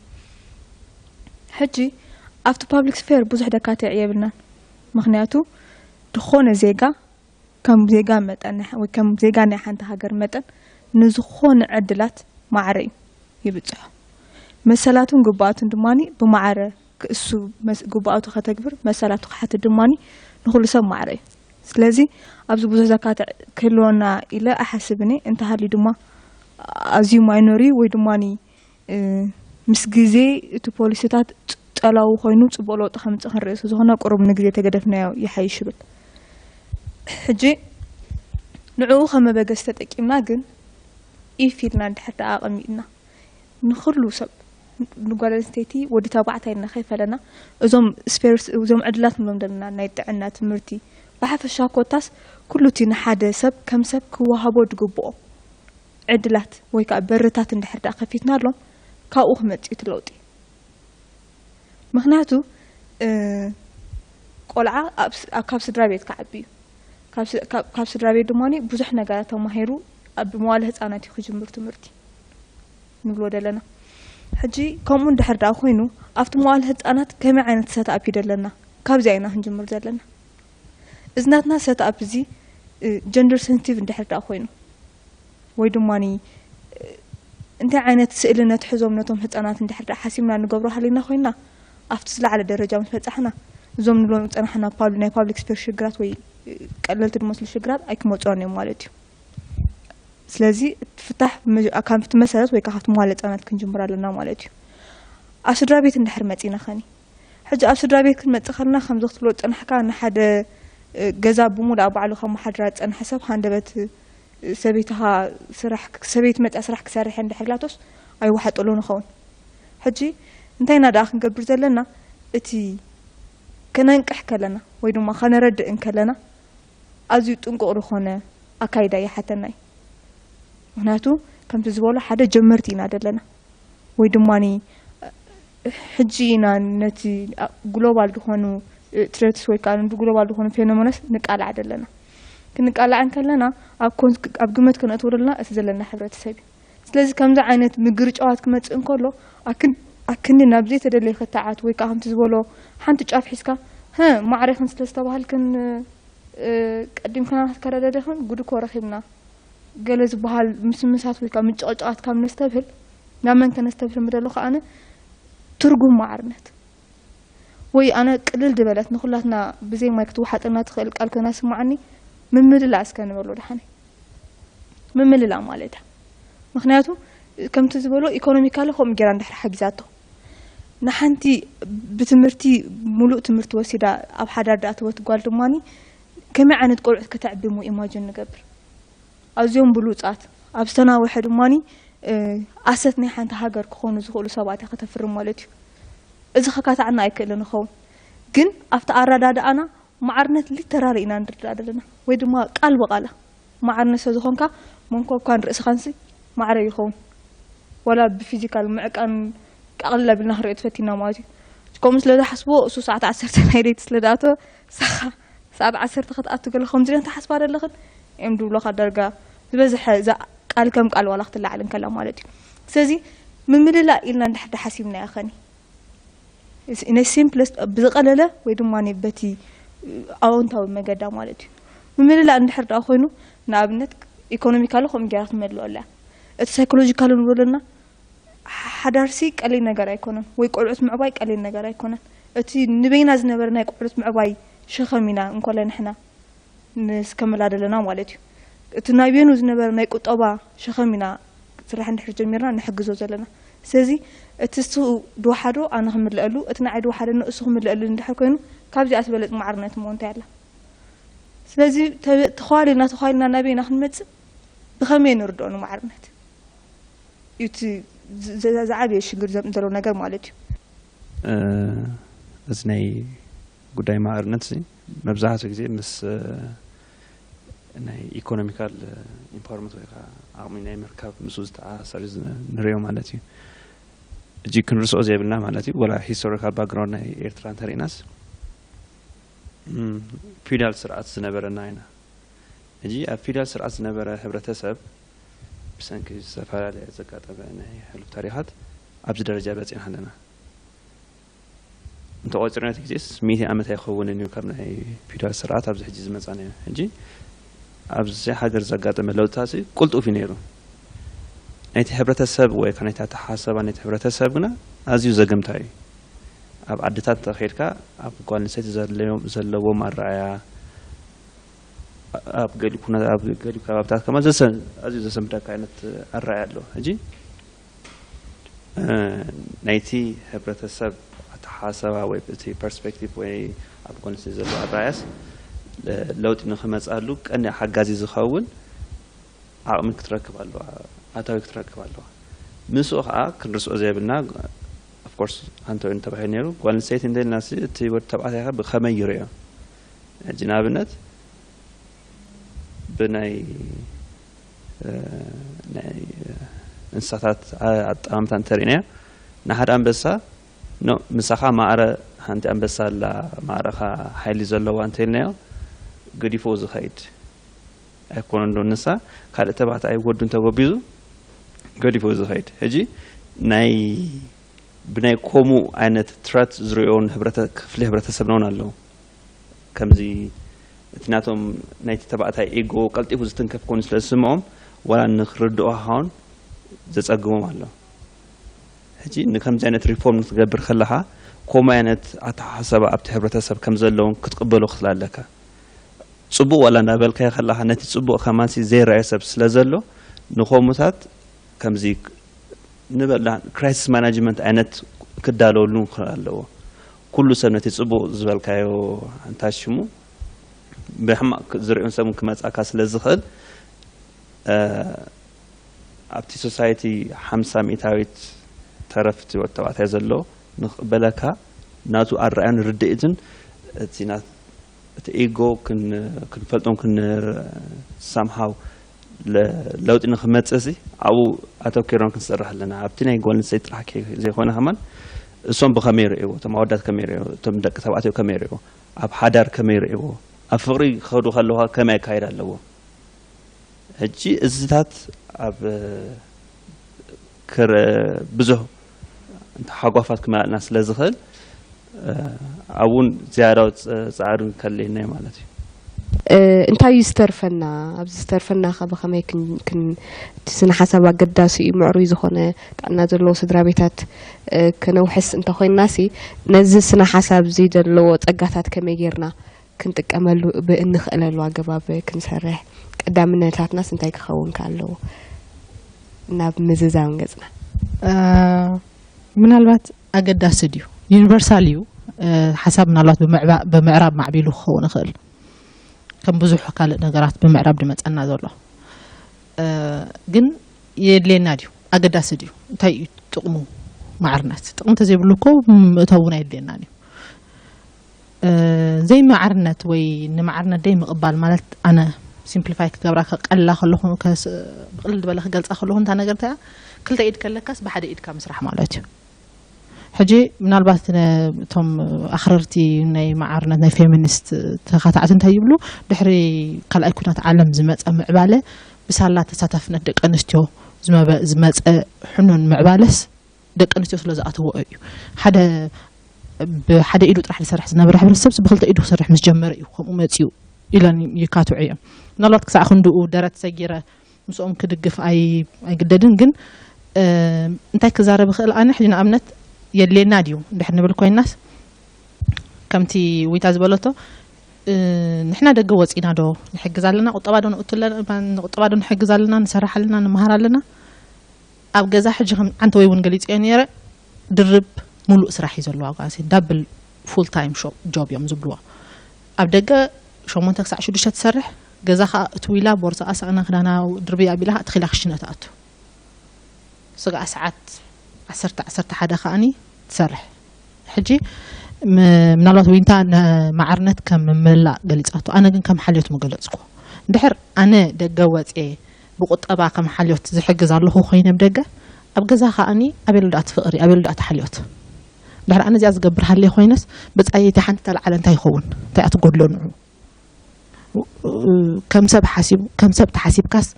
ሕጂ ኣብቲ ፓብሊክ ስፌር ብዙሕ ደካትዕ የብልናን። ምኽንያቱ ድኾነ ዜጋ ከም ዜጋ መጠን ወይ ከም ዜጋ ናይ ሓንቲ ሃገር መጠን ንዝኾነ ዕድላት ማዕረ እዩ ይብፅሖ። መሰላቱን ግብኣቱን ድማ ብማዕረ ክእሱ ግብኣቱ ከተግብር መሰላቱ ክሓትት ድማ ንኹሉ ሰብ ማዕረ እዩ። ስለዚ ኣብዚ ብዙሕ ዘካትዕ ክህልወና ኢለ ኣይሓስብን እየ። እንተሃልዩ ድማ ኣዝዩ ማይኖር እዩ ወይ ድማ ምስ ግዜ እቲ ፖሊሲታት ጸላዊ ኮይኑ ጽቡቕ ለውጢ ከምጽእ ክንርኢ ስለዝኾነ ቁሩብ ንግዜ ተገደፍናዮ ይሓይሽ ይብል። ሕጂ ንዕኡ ከም መበገሲ ተጠቂምና ግን ኢፍ ኢልና እንድሕር ደኣ ኣቐሚጥና ንኹሉ ሰብ ንጓል ኣንስተይቲ ወዲ ተባዕታይ ኢልና ከይፈለና እዞም ስፔርስ እዞም ዕድላት ንብሎም ዘለና ናይ ጥዕና ትምህርቲ ብሓፈሻ ኮታስ ኩሉ እቲ ንሓደ ሰብ ከም ሰብ ክወሃቦ ዝግብኦ ዕድላት ወይ ከዓ በርታት እንድሕር ደኣ ከፊትና ኣሎም ካብኡ ክመፅእ እቲ ለውጢ። ምክንያቱ ቆልዓ ካብ ስድራ ቤት ክዓቢ እዩ። ካብ ስድራ ቤት ድማ ብዙሕ ነገራት ተማሂሩ ኣብ መዋለ ህፃናት እዩ ክጅምር ትምህርቲ ንብሎ ዘለና። ሕጂ ከምኡ እንድሕር ደኣ ኮይኑ ኣብቲ መዋለ ህፃናት ከመይ ዓይነት ሰትኣፕ እዩ ዘለና ካብዚኣ ኢና ክንጅምር ዘለና። እዚ ናትና ሰትኣፕ እዚ ጀንደር ሴንሲቲቭ እንድሕር ደኣ ኮይኑ ወይ ድማ እንታይ ዓይነት ስእሊ ነትሕዞም ነቶም ህፃናት እንድሕር ደኣ ሓሲብና ንገብሮ ሃሊና ኮይና ኣብቲ ዝለዓለ ደረጃ ምስ በፃሕና እዞም ንብሎም ዝፀናሕና ናይ ፓብሊክ ስፔርስ ሽግራት ወይ ቀለልቲ ዝመስሉ ሽግራት ኣይክመፁናን እዮም ማለት እዩ። ስለዚ እቲ ፍታሕ ካብቲ መሰረት ወይ ካብቲ መዋለ ህፃናት ክንጅምር ኣለና ማለት እዩ። ኣብ ስድራ ቤት እንድሕር መፂና ኸኒ ሕጂ ኣብ ስድራ ቤት ክንመፅእ ከለና ከምዚ ክትብሎ ዝፀናሕካ ንሓደ ገዛ ብሙሉእ ባዕሉ ከመሓድራ ዝፀንሐ ሰብ ሃንደበት ሰበይትኻ ስራሕ ሰበይቲ መፅያ ስራሕ ክሰርሕ እንድሕር ኢላቶስ ኣይወሓጠሉ ንኸውን። ሕጂ እንታይ ኢና ደኣ ክንገብር ዘለና? እቲ ከነንቅሕ ከለና ወይ ድማ ከነረድእ እንከለና ኣዝዩ ጥንቁቕ ዝኾነ ኣካይዳ ይሓተና እዩ። ምክንያቱ ከምቲ ዝበሎ ሓደ ጀመርቲ ኢና ዘለና ወይ ድማ ሕጂ ኢና ነቲ ግሎባል ዝኾኑ ትሬትስ ወይ ከዓ ግሎባል ዝኾኑ ፌኖመናስ ንቃላዕ ዘለና። ክንቃላዕ እንከለና ኣብ ግመት ከነእትወለና እቲ ዘለና ሕብረተሰብ እዩ። ስለዚ ከምዚ ዓይነት ምግርጫዋት ክመፅእ እንከሎ ኣክንዲ ናብ ዘይተደለየ ክተዓት ወይ ከዓ ከምቲ ዝበሎ ሓንቲ ጫፍ ሒዝካ ሀ ማዕሬኽን ስለ ዝተባሃልክን ቀዲምክና ክትከዳደደኽን ጉድ እኮ ረኺብና ገለ ዝበሃል ምስምሳት ወይ ከዓ ምጭቕጫዋት ካብ ነስተብህል ናብ መን ከነስተብህል ምደለኹ ኣነ ትርጉም ማዕርነት ወይ ኣነ ቅልል ዝበለት ንኹላትና ብዘይ ማይ ክትወሓጠና ትኽእል ቃል ኮይና ስማዓኒ ምምልላእ እስከ ንበሎ ደሓነ ምምልላእ ማለት እያ። ምክንያቱ ከምቲ ዝበሎ ኢኮኖሚካሊ ከምኡ ጌራ እንድሕር ሓጊዛቶ ንሓንቲ ብትምህርቲ ሙሉእ ትምህርቲ ወሲዳ ኣብ ሓዳር ደኣ ተወት ጓል ድማኒ ከመይ ዓይነት ቆልዑት ከተዕብም ኢማጅን ንገብር ኣዝዮም ብሉፃት ኣብ ዝተናወሐ ድማኒ ኣሰት ናይ ሓንቲ ሃገር ክኾኑ ዝኽእሉ ሰባት እያ ከተፍርም ማለት እዩ። እዚ ከካታዕና ኣይክእልን ይኸውን ግን ኣብቲ ኣረዳድኣና ማዕርነት ሊተራሊ ኢና ንርዳእ ዘለና ወይ ድማ ቃል ብቃላ ማዕርነት ስለዝኾንካ መንኮብካን ርእስኻንሲ ማዕረ ይኸውን ዋላ ብፊዚካል ምዕቃን ቃቕልል ኣቢልና ክንሪኦ ትፈቲና ማለት እዩ። ከምኡ ስለ ዝሓስቦ እሱ ሰዓት ዓሰርተ ናይ ለይቲ ስለ ዝኣተወ ንስኻ ሰዓት ዓሰርተ ክትኣቱ ገለ ከምዚ ኢለን ትሓስባ ዘለኽን እዮም ድብሎኻ ዳርጋ ዝበዝሐ እዛ ቃል ከም ቃል ዋላ ክትለዓል እንከላ ማለት እዩ። ስለዚ ምምልላእ ኢልና እንድሕር ሓሲብናዮ ኸኒ ናይ ሲምፕለስት ብዝቐለለ ወይ ድማ በቲ ኣወንታዊ መገዳ ማለት እዩ። ምምልላእ እንድሕር ደኣ ኮይኑ ንኣብነት ኢኮኖሚካሊ ከምኡ ጌራ ክትመልኦ ኣለያ። እቲ ሳይኮሎጂካሊ ንብለና ሓዳርሲ ቀሊል ነገር ኣይኮነን ወይ ቆልዑት ምዕባይ ቀሊል ነገር ኣይኮነን። እቲ ንበይና ዝነበረ ናይ ቆልዑት ምዕባይ ሸኸም ኢና እንኮለ ንሕና ንስከምላ ዘለና ማለት እዩ። እቲ ናይ ቤኑ ዝነበረ ናይ ቁጠባ ሸኸም ኢና ስራሕ እንድሕር ጀሚርና ንሕግዞ ዘለና። ስለዚ እቲ እሱ ድወሓዶ ኣነ ክምልአሉ እቲ ንዓይ ድወሓደኒ እሱ ክምልአሉ እንድሕር ኮይኑ ካብዚኣ ትበለፅ ማዕርነት እሞ እንታይ ኣላ? ስለዚ ተኸዋሊልና ተኸዋሊልና ናበይና ክንመፅእ ብኸመይ ንርድኦ ንማዕርነት? እዩ እቲ ዝዓበየ ሽግር ዘምፅእ ዘሎ ነገር ማለት እዩ። እዚ ናይ ጉዳይ ማዕርነት እዚ መብዛሕትኡ ግዜ ምስ ናይ ኢኮኖሚካል ኢምፓወርመንት ወይ ከዓ ዓቕሚ ናይ ምርካብ ምስኡ ዝተኣሳሰር እዩ ንሪኦ ማለት እዩ። እጂ ክንርስኦ ዘይብልና ማለት እዩ ወላ ሂስቶሪካል ባክግራውንድ ናይ ኤርትራ እንተሪእናስ ፊውዳል ስርዓት ዝነበረና ኢና። ሕጂ ኣብ ፊውዳል ስርዓት ዝነበረ ሕብረተሰብ ብሰንኪ ዝተፈላለየ ዘጋጠመ ናይ ሕሉፍ ታሪኻት ኣብዚ ደረጃ በፂና ኣለና። እንተቆፂርና እቲ ግዜስ ሚእቲ ዓመት ኣይኸውንን እዩ ካብ ናይ ፊውዳል ስርዓት ኣብዚ ሕጂ ዝመፃና እዩ። ሕጂ ኣብዚ ሃገር ዘጋጠመ ለውጥታት ቁልጡፍ እዩ ነይሩ። ናይቲ ሕብረተሰብ ወይ ከዓ ናይቲ ኣተሓሳሰባ ናይቲ ሕብረተሰብ ግና ኣዝዩ ዘገምታ እዩ። ኣብ ዓድታት እንተኸይድካ ኣብ ጓል ኣንስተይቲ ዘለዎም ኣረኣእያ ኣብ ገሊኡ ኩነ ኣብ ገሊኡ ከባብታት ከማን ዘሰ- ኣዝዩ ዘሰምደካ ዓይነት ኣረኣእያ ኣሎ። ሕጂ እ፣ ናይቲ ሕብረተሰብ ኣተሓሳባ ወይ እቲ ፐርስፔክቲቭ ወይ ኣብ ጎንሲ ዘሎ ኣረኣእያስ ለ- ለውጢ ንክመፅኣሉ ቀንዲ ሓጋዚ ዝኸውን ዓቕሚ ክትረክብ ኣለዋ፣ ኣታዊ ክትረክብ ኣለዋ። ምስኡ ከዓ ክንርስኦ ዘይብልና ኦፍኮርስ ኣንቶኒ ተባሂሉ ነይሩ። ጓል ኣንስተይቲ እንተኢልና እቲ ወዲ ተባዕታይ ከ ብኸመይ ይርእዮ? ሕጂ ንኣብነት ብናይ ናይ እንስሳታት ኣጠማምታ እንተሪእናዮ ንሓደ ኣንበሳ ኖ ምሳኻ ማዕረ ሓንቲ ኣንበሳ ኣላ ማዕረኻ ሓይሊ ዘለዋ እንተልናዮ ገዲፎ ዝኸይድ ኣይኮነ እንዶ ንሳ ካልእ ተባዕታይ ወዱ እንተጎቢዙ ገዲፎ ዝኸይድ ሕጂ ናይ ብናይ ከምኡ ዓይነት ትረት ዝሪኦን ክፍሊ ህብረተሰብና እውን ኣለዉ። ከምዚ እቲ ናቶም ናይቲ ተባዕታይ ኢጎ ቀልጢፉ ዝትንከፍ ኮይኑ ስለ ዝስምዖም ዋላ ንክርድኦ ሃውን ዘጸግሞም ኣሎ። ሕጂ ንከምዚ ዓይነት ሪፎርም ክትገብር ከለኻ ከምኡ ዓይነት ኣተሓሳሰባ ኣብቲ ሕብረተሰብ ከም ዘለውን ክትቅበሎ ክትል ኣለካ። ጽቡቕ ዋላ እንዳበልካዮ ከለኻ ነቲ ጽቡቕ ከማንሲ ዘይረኣየ ሰብ ስለ ዘሎ ንኸምኡታት ከምዚ ንበላ ክራይሲስ ማናጅመንት ዓይነት ክዳለወሉ ክኽእል ኣለዎ። ኩሉ ሰብ ነቲ ጽቡቕ ዝበልካዮ እንታይ ሽሙ ብሕማቕ ዝርእዮን ሰብ ክመጻካ ስለ ዝኽእል ኣብቲ ሶሳይቲ ሓምሳ ሚእታዊት ተረፍቲ ወዲ ተባዕታይ ዘሎ ንክቕበለካ ናቱ ኣረኣያን ርድኢትን እቲ ና- እቲ ኢጎ ክን- ክንፈልጦም ክን ሳምሃው ለውጢ ንክመፅእ ሲ ኣብኡ ኣተኪሮም ክንሰርሕ ኣለና። ኣብቲ ናይ ጓል ኣንስተይቲ ጥራሕ ከ- ዘይኮነ ከማን እሶም ብከመይ ይርእይዎ፣ እቶም ኣወዳት ከመይ ይርእይዎ፣ እቶም ደቂ ተባዕትዮ ከመይ ይርእይዎ፣ ኣብ ሓዳር ከመይ ይርእይዎ፣ ኣብ ፍቅሪ ክኸዱ ከለዋ ከመይ ኣካይድ ኣለዎም። ሕጂ እዚታት ኣብ ክረ ብዙሕ እንተ ሓጓፋት ክመላእና ስለ ዝኽእል ኣብውን ዝያዳዊ ጸ- ጻዕሪ ከድልየና እዩ ማለት እዩ። እንታይ እዩ ዝተርፈና? ኣብዚ ዝተርፈና ከ ብኸመይ ክን- ክን- እቲ ስነ ሓሳብ ኣገዳሲ እዩ፣ ምዕሩይ ዝኾነ ጥዕና ዘለዎ ስድራ ቤታት ከነውሕስ እንተኾይንና ሲ ነዚ ስነ ሓሳብ እዚ ዘለዎ ጸጋታት ከመይ ጌርና ክንጥቀመሉ ብእንኽእለሉ ኣገባብ ክንሰርሕ ቀዳምነታትናስ እንታይ ክኸውን ከ ኣለዎ? ናብ ምዝዛም ገጽና። ምናልባት ኣገዳሲ ድዩ? ዩኒቨርሳል እዩ። ሓሳብ ምናልባት ብምዕራብ ማዕቢሉ ክኸውን ይኽእል፣ ከም ብዙሕ ካልእ ነገራት ብምዕራብ ድመፀና ዘሎ። ግን የድልየና ድዩ? ኣገዳሲ ድዩ? እንታይ እዩ ጥቕሙ? ማዕርነት ጥቕሚ እንተዘይብሉ እኮ ምእታው እውን ኣየድልየናን እዩ። ዘይማዕርነት ወይ ንማዕርነት ደይ ምቕባል ማለት ኣነ ሲምፕሊፋይ ክገብራ ከቀላ ከለኹ ብቅልል ዝበለ ክገልፃ ከለኹ እንታ ነገር እንታይ ክልተ ኢድ ከለካስ ብሓደ ኢድካ ምስራሕ ማለት እዩ። ሕጂ ምናልባት እቶም ኣኽረርቲ ናይ ማዕርነት ናይ ፌሚኒስት ተኻታዕቲ እንታይ ይብሉ ድሕሪ ካልኣይ ኩናት ዓለም ዝመፀ ምዕባለ ብሳላ ተሳታፍነት ደቂ ኣንስትዮ ዝመፀ ሕኑን ምዕባለስ ደቂ ኣንስትዮ ስለ ዝኣተዎ እዩ። ሓደ ብሓደ ኢዱ ጥራሕ ዝሰርሕ ዝነበረ ሕብረተሰብ ብክልተ ኢዱ ክሰርሕ ምስ ጀመረ እዩ ከምኡ መፅኡ ኢለን ይካትዑ እዮም። ምናልባት ክሳዕ ክንድኡ ደረት ሰጊረ ምስኦም ክድግፍ ኣይግደድን፣ ግን እንታይ ክዛረብ ይኽእል ኣነ ሕጂ ንኣብነት የድልየና ድዩ እንድሕር ንብል ኮይናስ ከምቲ ዊታ ዝበለቶ ንሕና ደገ ወፂና ዶ ንሕግዝ ኣለና? ቁጠባ ዶ ንእቱ ኣለና? ንቁጠባ ዶ ንሕግዝ ኣለና? ንሰርሕ ኣለና? ንምሃር ኣለና? ኣብ ገዛ ሕጂ ከም ዓንተ ወይ እውን ገሊፅዮ ነይረ ድርብ ሙሉእ ስራሕ እዩ ዘለዋ ጓል ኣንስተይቲ ዳብል ፉል ታይም ጆብ እዮም ዝብልዎ። ኣብ ደገ ሸሞንተ ክሳዕ ሽዱሽተ ትሰርሕ፣ ገዛ ከዓ እትው ኢላ ቦርሳኣ ሳእና ክዳና ድርብይ ኣቢላ ከዓ ትኺላ ክሽነ ትኣቱ። ስጋኣ ሰዓት ዓሰርተ ዓሰርተ ሓደ ከዓኒ ትሰርሕ። ሕጂ ምናልባት ዊንታ ንማዕርነት ከም ምምላእ ገሊፃቶ፣ ኣነ ግን ከም ሓልዮት ምገለፅኩ። እንድሕር ኣነ ደገ ወፅየ ብቁጠባ ከም ሓልዮት ዝሕግዝ ኣለኹ ኮይነ ብደገ ኣብ ገዛ ከዓኒ ኣበይ ኣሎ ደኣ እቲ ፍቕሪ ኣበይ ኣሎ ደኣ እቲ ሓልዮት? ድሕሪ ኣነ እዚኣ ዝገብር ሃልየ ኮይነስ ብጻየይ እቲ ሓንቲ ተለዓለ እንታይ ይኸውን? እንታይ እያ ትጎድሎ ንዑ? ከም ሰብ ሓሲቡ ከም ሰብ ተሓሲብካስ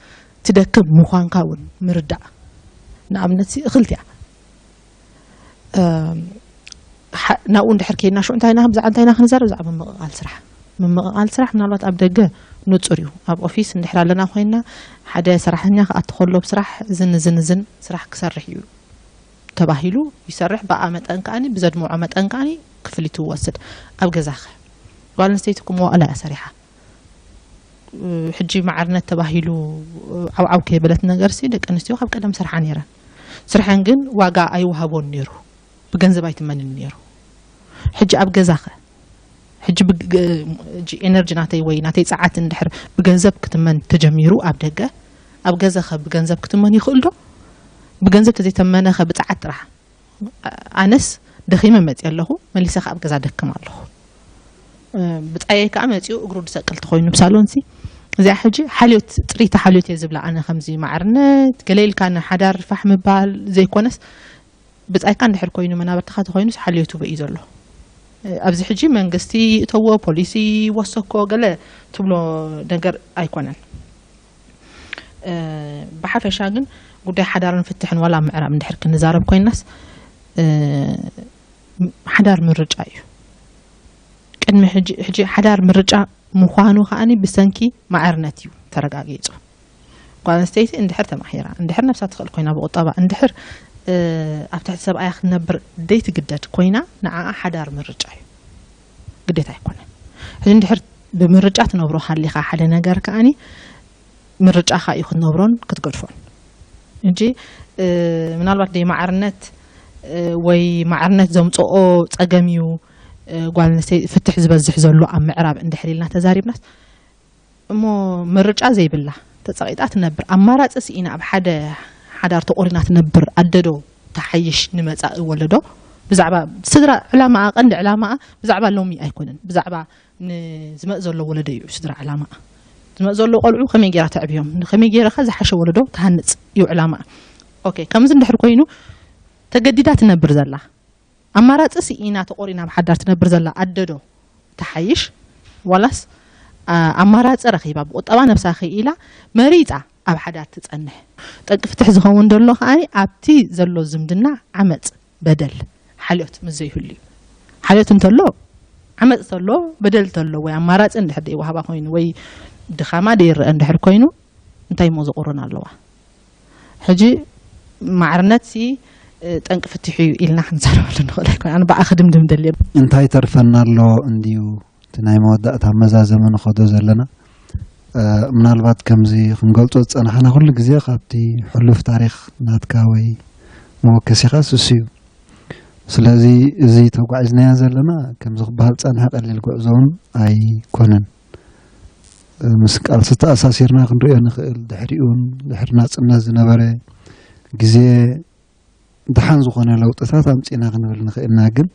ትደክም ምዃንካ እውን ምርዳእ። ንኣብነት ሲ እኽልቲ እያ። ናብኡ እንድሕር ከይድና ሽዑ እንታይ ኢና ብዛዕባ እንታይ ኢና ክንዛረብ ብዛዕባ ምምቕቓል ስራሕ። ምምቕቓል ስራሕ ምናልባት ኣብ ደገ ንጹር እዩ። ኣብ ኦፊስ እንድሕር ኣለና ኮይንና ሓደ ሰራሕተኛ ክኣቱ ከሎ ብስራሕ ዝን ዝን ዝን ስራሕ ክሰርሕ እዩ ተባሂሉ ይሰርሕ። ብኣ መጠን ከኣኒ ብዘድምዖ መጠን ከኣኒ ክፍሊት ይወስድ። ኣብ ገዛኸ ጓል ኣንስተይቲ እኮ መዋእላ እያ ሰሪሓ። ሕጂ ማዕርነት ተባሂሉ ዓውዓው ከይበለት ነገር ሲ ደቂ ኣንስትዮ ካብ ቀደም ስርሓ ነይረን። ስርሐን ግን ዋጋ ኣይወሃቦን ነይሩ፣ ብገንዘብ ኣይትመንን ነይሩ። ሕጂ ኣብ ገዛኸ ሕጂ ብግ- ሕጂ ኤነርጂ ናተይ ወይ ናተይ ጸዓት እንድሕር ብገንዘብ ክትመን ተጀሚሩ ኣብ ደገ ኣብ ገዛኸ ብገንዘብ ክትመን ይኽእል ዶ? ብገንዘብ ተዘይተመነኸ ብጸዓት ጥራሕ ኣነስ ደኺመ መፅእ ኣለኹ፣ መሊሰ ከዓ ኣብ ገዛ ደክም ኣለኹ። ብፃየይ ከዓ መፂኡ እግሩ ዝሰቅል ተኮይኑ ብሳሎን ሲ እዚኣ ሕጂ ሓልዮት ፅሪቲ ሓልዮት እየ ዝብላ ኣነ ከምዚ ማዕርነት ገለ ኢልካ ንሓዳር ፋሕ ምባል ዘይኮነስ ብፃይካ እንድሕር ኮይኑ መናበርትካ ተኮይኑ ሓልዮቱ በዩ ዘሎ። ኣብዚ ሕጂ መንግስቲ ይእተዎ ፖሊሲ ወሰኮ ገለ ትብሎ ነገር ኣይኮነን። ብሓፈሻ ግን ጉዳይ ሓዳርን ፍትሕን ዋላ ምዕራብ እንድሕር ክንዛረብ ኮይናስ ሓዳር ምርጫ እዩ። ቅድሚ ሕጂ ሓዳር ምርጫ ምዃኑ ከዓኒ ብሰንኪ ማዕርነት እዩ ተረጋጊፁ። ጓል ኣንስተይቲ እንድሕር ተማሂራ እንድሕር ነብሳ ትኽእል ኮይና ብቁጠባ እንድሕር ኣብ ትሕቲ ሰብኣያ ክትነብር ደይትግደድ ኮይና ንዓኣ ሓዳር ምርጫ እዩ፣ ግዴታ ኣይኮነን። ሕዚ እንድሕር ብምርጫ ትነብሮ ሃሊኻ ሓደ ነገር ከዓኒ ምርጫኻ እዩ ክትነብሮን ክትገድፎን። እንጂ ምናልባት ደይ ማዕርነት ወይ ማዕርነት ዘምፅኦ ፀገም እዩ ጓል ኣንስተይቲ ፍትሕ ዝበዝሕ ዘሎ ኣብ ምዕራብ እንድሕር ኢልና ተዛሪብናስ እሞ ምርጫ ዘይብላ ተፀቒጣ ትነብር ኣማራፂ ስኢና ኣብ ሓደ ሓዳር ተቆሪና ትነብር ኣደዶ ተሓይሽ ንመፃኢ ወለዶ ብዛዕባ ስድራ ዕላማኣ ቀንዲ ዕላማኣ ብዛዕባ ሎሚ ኣይኮነን ብዛዕባ ንዝመፅ ዘሎ ወለዶ እዩ ስድራ ዕላማኣ። ዝመፅ ዘሎ ቆልዑ ከመይ ገይራ ተዕብዮም ከመይ ገይራ ከ ዝሓሸ ወለዶ ትሃንፅ እዩ ዕላማኣ። ኦኬ ከምዚ እንድሕር ኮይኑ ተገዲዳ ትነብር ዘላ ኣማራፂ ስኢና ተቆሪና ኣብ ሓዳር ትነብር ዘላ ኣደዶ ትሓይሽ ዋላስ ኣማራፂ ረኺባ ብቁጠባ ነብሳ ክኢላ መሪፃ ኣብ ሓዳር ትፀንሕ? ጠንቂ ፍትሒ ዝኸውን ዘሎ ከዓኒ ኣብቲ ዘሎ ዝምድና ዓመፅ በደል ሓልዮት ምስ ዘይህሉ እዩ። ሓልዮት እንተሎ ዓመፅ ተሎ በደል ተሎ ወይ ኣማራፂ እንድሕር ደይወሃባ ኮይኑ ወይ ድኻማ ደይረአ እንድሕር ኮይኑ እንታይ እሞ ዘቑርን ኣለዋ? ሕጂ ማዕርነት ሲ ጠንቂ ፍትሒ እዩ ኢልና ክንዛረበሉ ንኽእል ኣይኮን ኣነ ብኣ ክድምድም ደልየ። እንታይ ተርፈና ኣሎ እንድዩ እቲ ናይ መወዳእታ መዛዘሚ ንኸዶ ዘለና። ምናልባት ከምዚ ክንገልጾ ዝጸናሕና ኩሉ ግዜ ካብቲ ሕሉፍ ታሪኽ ናትካ ወይ መወከሲኻ ስሱ እዩ። ስለዚ እዚ ተጓዒዝናዮ ዘለና ከምዚ ክበሃል ጸንሐ ቀሊል ጉዕዞ እውን ኣይኮነን። ምስ ቃልሲ ተኣሳሲርና ክንሪኦ ንኽእል ድሕሪኡን ድሕሪ ናጽነት ዝነበረ ግዜ ደሓን ዝኾነ ለውጥታት ኣምጺእና ክንብል ንኽእልና ግን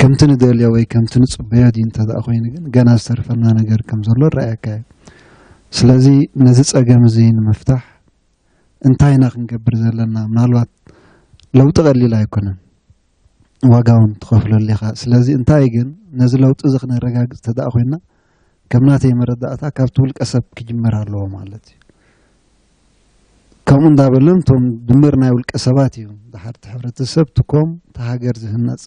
ከምቲ ንደልዮ ወይ ከምቲ ንጽበዮ ድዩ እንተ ደኣ ኮይኑ ግን ገና ዝተርፈና ነገር ከም ዘሎ ይረኣየካ እዩ። ስለዚ ነዚ ጸገም እዚ ንምፍታሕ እንታይ ኢና ክንገብር ዘለና? ምናልባት ለውጢ ቀሊል ኣይኮነን፣ ዋጋ እውን ትኸፍለሉ ኢኻ። ስለዚ እንታይ ግን ነዚ ለውጢ እዚ ክነረጋግጽ እንተ ደኣ ኮይና ከም ናተይ መረዳእታ ካብቲ ውልቀ ሰብ ክጅመር ኣለዎ ማለት እዩ። ከምኡ እንዳበለን እቶም ድምር ናይ ውልቀ ሰባት እዩ ድሓር እቲ ሕብረተሰብ ትኮም እቲ ሃገር ዝህነፅ።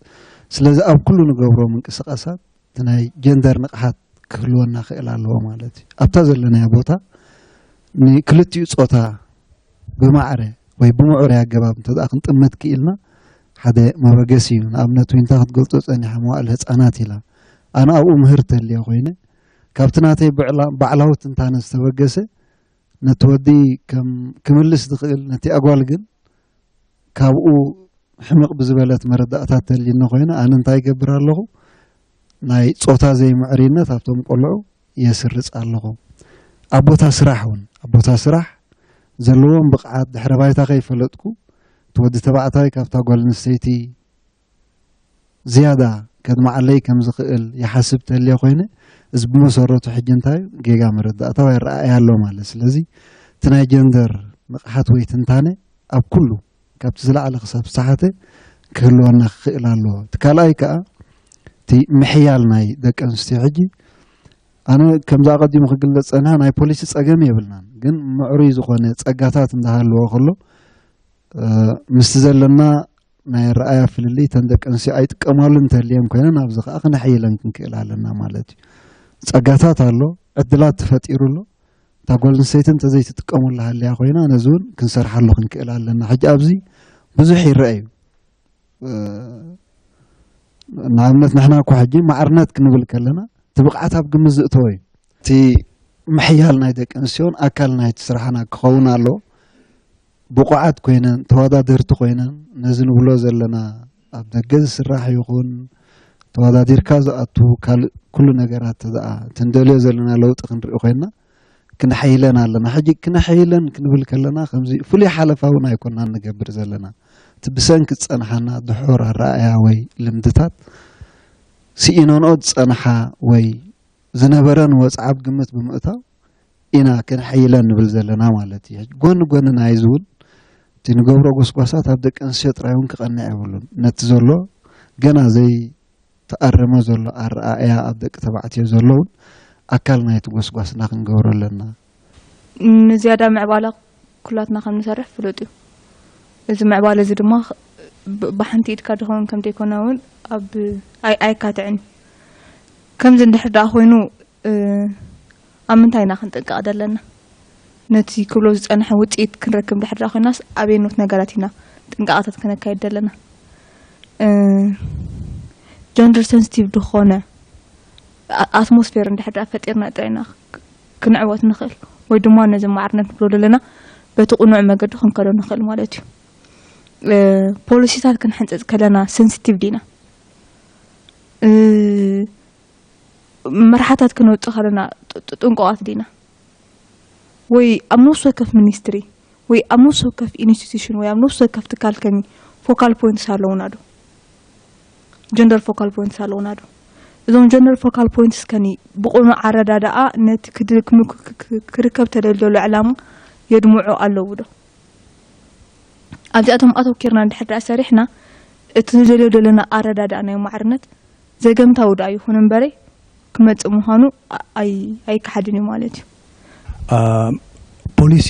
ስለዚ ኣብ ኩሉ ንገብሮ ምንቅስቃሳት እቲ ናይ ጀንደር ንቕሓት ክህልወና ክእል ኣለዎ ማለት እዩ። ኣብታ ዘለናያ ቦታ ንክልቲኡ ፆታ ብማዕረ ወይ ብምዕሩይ ኣገባብ እንተ ደኣ ክንጥምት ክኢልና ሓደ መበገሲ እዩ። ንኣብነት ዊንታ ክትገልፆ ፀኒሓ መዋእል ህፃናት ኢላ። ኣነ ኣብኡ ምህር ተልየ ኮይነ ካብቲ ናተይ ባዕላዊ ትንታነ ዝተበገሰ ነቲ ወዲ ከም ክምልስ ዝኽእል ነቲ ኣጓል ግን ካብኡ ሕምቕ ብዝበለት መረዳእታ ተልዩኒ ኮይኑ ኣነ እንታይ ይገብር ኣለኹ ናይ ጾታ ዘይምዕርይነት ኣብቶም ቆልዑ የስርጽ ኣለኹ። ኣብ ቦታ ስራሕ እውን ኣብ ቦታ ስራሕ ዘለዎም ብቕዓት ድሕረ ባይታ ከይፈለጥኩ እቲ ወዲ ተባዕታይ ካብታ ጓል ኣንስተይቲ ዝያዳ ከድምዓለይ ከም ዝኽእል ይሓስብ ተልየ ኮይነ፣ እዚ ብመሰረቱ ሕጂ እንታይ እዩ? ጌጋ መረዳእታ ወይ ኣረኣእያ ኣሎ ማለት። ስለዚ እቲ ናይ ጀንደር ንቕሓት ወይ ትንታነ ኣብ ኩሉ ካብቲ ዝለዓለ ክሳብ ዝተሓተ ክህልወና ክኽእል ኣለዎ። እቲ ካልኣይ ከኣ እቲ ምሕያል ናይ ደቂ ኣንስትዮ ሕጂ ኣነ ከምዚ ኣቐዲሙ ክግለጽ ጸኒሓ ናይ ፖሊሲ ጸገም የብልናን፣ ግን ምዕሩይ ዝኾነ ጸጋታት እንዳሃለዎ ከሎ ምስቲ ዘለና ናይ ኣረኣያ ፍልልይ እተን ደቂ ኣንስትዮ ኣይጥቀማሉ እንተልየን ኮይነን ኣብዚ ከዓ ክነሐይለን ክንክእል ኣለና ማለት እዩ። ፀጋታት ኣሎ፣ ዕድላት ተፈጢሩ ኣሎ። እታ ጓል ኣንስተይቲ እንተዘይትጥቀመሉ ሃልያ ኮይና ነዚ እውን ክንሰርሓሉ ክንክእል ኣለና። ሕጂ ኣብዚ ብዙሕ ይረአ እዩ። ንኣብነት ንሕና እኳ ሕጂ ማዕርነት ክንብል ከለና እቲ ብቕዓት ኣብ ግምት ዝእተወ እዩ። እቲ ምሕያል ናይ ደቂ ኣንስትዮን ኣካል ናይቲ ስራሕና ክኸውን ኣሎ። ብቑዓት ኮይነን፣ ተወዳደርቲ ኮይነን፣ ነዚ ንብሎ ዘለና ኣብ ደገ ዝስራሕ ይኹን ተወዳዲርካ ዝኣቱ ካልእ ኩሉ ነገራት፣ ደኣ እቲ ንደልዮ ዘለና ለውጢ ክንርኢ ኮይና፣ ክነሐይለን ኣለና። ሕጂ ክነሐይለን ክንብል ከለና ከምዚ ፍሉይ ሓለፋ እውን ኣይኮናን ንገብር ዘለና። እቲ ብሰንኪ ዝጸንሓና ድሑር ኣረኣእያ ወይ ልምድታት፣ ስኢነንኦ ዝጸንሓ ወይ ዝነበረን ወጽዓ ኣብ ግምት ብምእታው ኢና ክንሐይለን ንብል ዘለና ማለት እዩ። ጎኒ ጎኒ ናይዚ እውን እቲ ንገብሮ ጎስጓሳት ኣብ ደቂ ኣንስትዮ ጥራይ እውን ክቐንዕ የብሉን። ነቲ ዘሎ ገና ዘይተኣረመ ዘሎ ኣረኣእያ ኣብ ደቂ ተባዕትዮ ዘሎ እውን ኣካል ናይቲ ጎስጓስና ክንገብሮ ኣለና። ንዝያዳ ምዕባላ ኩላትና ከም ንሰርሕ ፍሉጥ እዩ። እዚ ምዕባለ እዚ ድማ ብ- ብሓንቲ ኢድካ ድኸውን ከም ዘይኮነ እውን ኣብ ኣይ- ኣይካትዕን እዩ። ከምዚ እንድሕር ደኣ ኮይኑ እ፣ ኣብ ምንታይ ኢና ክንጥንቀቕ ዘለና? ነቲ ክብሎ ዝጸንሐ ውጽኢት ክንረክብ እንድሕር ደኣ ኮይናስ ኣበየኖት ነገራት ኢና ጥንቃቐታት ክነካይድ ዘለና? ጀንደር ሰንስቲቭ ዝኾነ ኣትሞስፌር እንድሕር ደኣ ፈጢርና ጥራይ ኢና ክንዕወት ንኽእል፣ ወይ ድማ ነዚ ማዕርነት ንብሎ ዘለና በቲ ቅኑዕ መገዲ ክንከዶ ንኽእል ማለት እዩ። ፖሊሲታት ክንሕንፅፅ ከለና ሰንስቲቭ ዲና? መርሓታት ክነውፅእ ከለና ጥንቁቓት ዲና? ወይ ኣብ ነፍሲ ወከፍ ሚኒስትሪ ወይ ኣብ ነፍሲ ወከፍ ኢንስቲቱሽን ወይ ኣብ ነፍሲ ወከፍ ትካል ከኒ ፎካል ፖይንትስ ኣለውና ዶ? ጀንደር ፎካል ፖይንትስ ኣለውና ዶ? እዞም ጀንደር ፎካል ፖይንትስ ከኒ ብቕኑዕ ኣረዳድኣ ነቲ ክርከብ ተደልደሉ ዕላማ የድምዑ ኣለዉ ዶ? ኣብዚኣቶም ኣተኪርና እንድሕር ደኣ ሰሪሕና እቲ ንደልዮ ዘለና ኣረዳድኣ ናይ ማዕርነት ዘገምታዊ ደኣ ይኹን እምበረ ክመፅእ ምዃኑ ኣይከሓድን እዩ ማለት እዩ። ፖሊሲ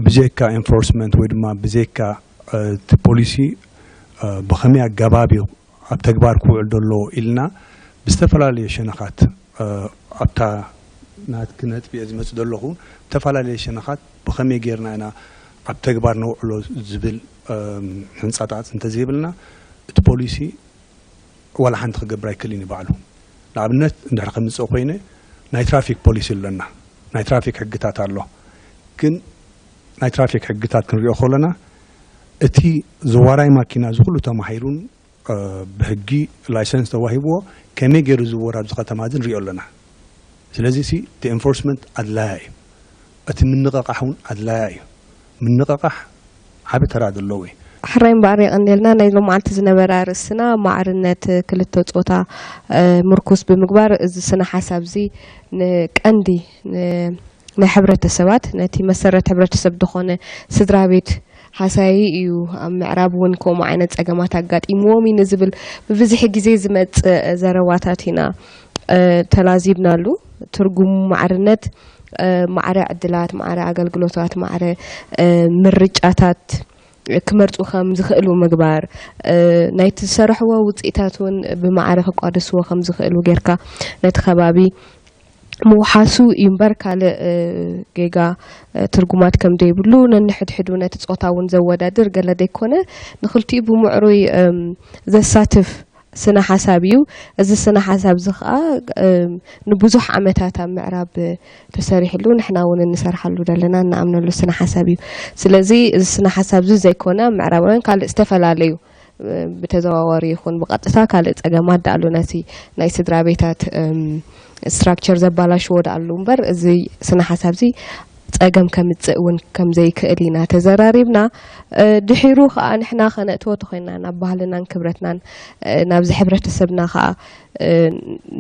ብዘይካ ኤንፎርስመንት ወይ ድማ ብዘይካ እቲ ፖሊሲ ብኸመይ ኣገባብ እዩ ኣብ ተግባር ክውዕል ዘሎ ኢልና ብዝተፈላለየ ሸነኻት ኣብታ ናትኪ ነጥቢ እየ ዝመፅእ ዘለኹ። ዝተፈላለየ ሸነኻት ብኸመይ ጌርና ኢና ኣብ ተግባር ነውዕሎ ዝብል ሕንፃጣት እንተዘይብልና እቲ ፖሊሲ ዋላ ሓንቲ ክገብር ኣይክእልን እዩ ባዕሉ። ንኣብነት እንድሕር ከምፅእ ኮይነ ናይ ትራፊክ ፖሊሲ ኣለና፣ ናይ ትራፊክ ሕግታት ኣሎ። ግን ናይ ትራፊክ ሕግታት ክንሪኦ ከለና እቲ ዘዋራይ ማኪና እዚ ኩሉ ተማሂሩን ብሕጊ ላይሰንስ ተዋሂብዎ ከመይ ገይሩ ዝወር ኣብዚ ከተማ እዚ ንሪኦ ኣለና። ስለዚ ሲ እቲ ኤንፎርስመንት ኣድላያ እዩ፣ እቲ ምንቕቓሕ እውን ኣድላያ እዩ። ምንቕቓሕ ዓቢ ተራ ዘለዎ እዩ። ሕራይ እምበኣር የቐንየልና። ናይ ሎማዓልቲ ዝነበረ ኣርእስትና ማዕርነት ክልተ ጾታ ምርኩስ ብምግባር እዚ ስነ ሓሳብ እዚ ንቀንዲ ናይ ሕብረተሰባት ነቲ መሰረት ሕብረተሰብ ዝኾነ ስድራ ቤት ሃሳዪ እዩ። ኣብ ምዕራብ እውን ከምኡ ዓይነት ጸገማት ኣጋጢምዎም እዩ ንዝብል ብብዝሒ ግዜ ዝመጽእ ዘረባታት ኢና ተላዚብናሉ። ትርጉሙ ማዕርነት ማዕረ ዕድላት፣ ማዕረ ኣገልግሎታት፣ ማዕረ ምርጫታት ክመርፁ ከም ዝኽእሉ ምግባር፣ ናይቲ ዝሰርሕዎ ውፅኢታት እውን ብማዕረ ክቋደስዎ ከም ዝኽእሉ ጌርካ ነቲ ከባቢ ምውሓሱ እዩ እምበር ካልእ ጌጋ ትርጉማት ከም ዘይብሉ ነንሕድሕዱ ነቲ ፆታ እውን ዘወዳድር ገለ ዘይኮነ ንክልቲኡ ብምዕሩይ ዘሳትፍ ስነ ሓሳብ እዩ። እዚ ስነ ሓሳብ እዚ ከዓ ንብዙሕ ዓመታት ኣብ ምዕራብ ተሰሪሕሉ ንሕና እውን እንሰርሓሉ ዘለና እንኣምነሉ ስነ ሓሳብ እዩ። ስለዚ እዚ ስነ ሓሳብ እዚ ዘይኮነ ኣብ ምዕራባውያን ካልእ ዝተፈላለዩ ብተዘዋዋሪ ይኹን ብቐጥታ ካልእ ጸገማት ደኣሉ ነቲ ናይ ስድራ ቤታት ስትራክቸር ዘባላሽዎ ደኣሉ እምበር እዚ ስነ ሓሳብ እዚ ጸገም ከምጽእ እውን ከም ዘይክእል ኢና ተዘራሪብና። ድሒሩ ከዓ ንሕና ከነእትዎ ተኮይና ናብ ባህልናን ክብረትናን ናብዚ ሕብረተሰብና ከዓ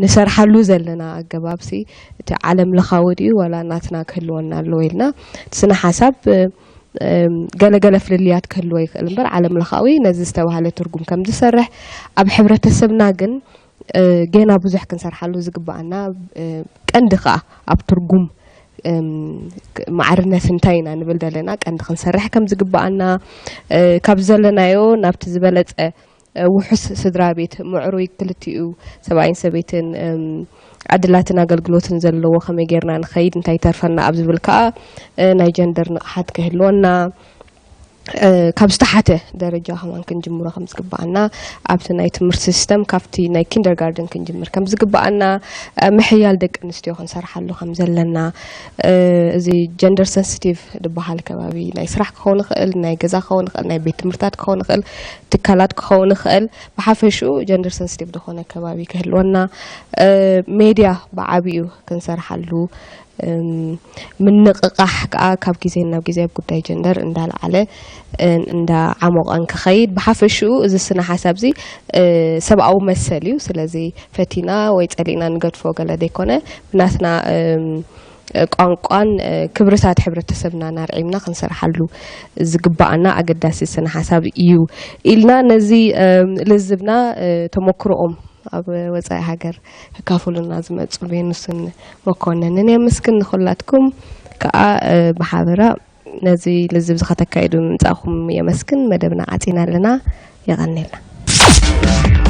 ንሰርሓሉ ዘለና ኣገባብ ሲ እቲ ዓለም ለኻዊ ድዩ ዋላ ናትና ክህልወና ኣለዎ ኢልና እቲ ስነ ሓሳብ ገለገለ ፍልልያት ክህልዎ ይኽእል እምበር ዓለም ለኻዊ ነዚ ዝተባህለ ትርጉም ከም ዝሰርሕ ኣብ ሕብረተሰብና ግን ጌና ብዙሕ ክንሰርሓሉ ዝግባኣና ቀንዲ ከዓ ኣብ ትርጉም ማዕርነት እንታይ ኢና ንብል ዘለና ቀንዲ ክንሰርሕ ከም ዝግባኣና ካብ ዘለናዮ ናብቲ ዝበለፀ ውሑስ ስድራ ቤት ምዕሩይ ክልቲኡ ሰብኣይን ሰበይትን ዕድላትን ኣገልግሎትን ዘለዎ ከመይ ጌርና ንኸይድ እንታይ ተርፈና ኣብ ዝብል ከዓ ናይ ጀንደር ንቕሓት ክህልወና ካብ ዝተሓተ ደረጃ ከማን ክንጅምሮ ከም ዝግባኣና፣ ኣብቲ ናይ ትምህርቲ ሲስተም ካብቲ ናይ ኪንደርጋርደን ክንጅምር ከም ዝግባኣና፣ ምሕያል ደቂ ኣንስትዮ ክንሰርሓሉ ከም ዘለና፣ እዚ ጀንደር ሰንሲቲቭ ዝበሃል ከባቢ ናይ ስራሕ ክኸውን ይኽእል፣ ናይ ገዛ ክኸውን ይኽእል፣ ናይ ቤት ትምህርታት ክኸውን ይኽእል፣ ትካላት ክኸውን ይኽእል፣ ብሓፈሽኡ ጀንደር ሰንሲቲቭ ዝኾነ ከባቢ ክህልወና፣ ሜድያ ብዓቢኡ ክንሰርሓሉ፣ ምንቕቓሕ ከዓ ካብ ግዜ ናብ ግዜ ኣብ ጉዳይ ጀንደር እንዳልዓለ እንዳዓሞቐን ክኸይድ፣ ብሓፈሽኡ እዚ ስነ ሓሳብ እዚ ሰብኣዊ መሰል እዩ። ስለዚ ፈቲና ወይ ጸሊእና ንገድፎ ገለ ዘይኮነ፣ ብናትና ቋንቋን ክብርታት ሕብረተሰብና ናርዒምና ክንሰርሓሉ ዝግባኣና ኣገዳሲ ስነ ሓሳብ እዩ ኢልና ነዚ ልዝብና ተመክሮኦም ኣብ ወጻኢ ሃገር ክካፍሉና ዝመጹ ቬኑስን መኮነንን የመስግን። ንኹላትኩም ከዓ ብሓበራ ነዚ ልዝብ እዚ ከተካይዱ ምምጻእኹም የመስግን። መደብና ዓጺና ኣለና። የቐንየልና።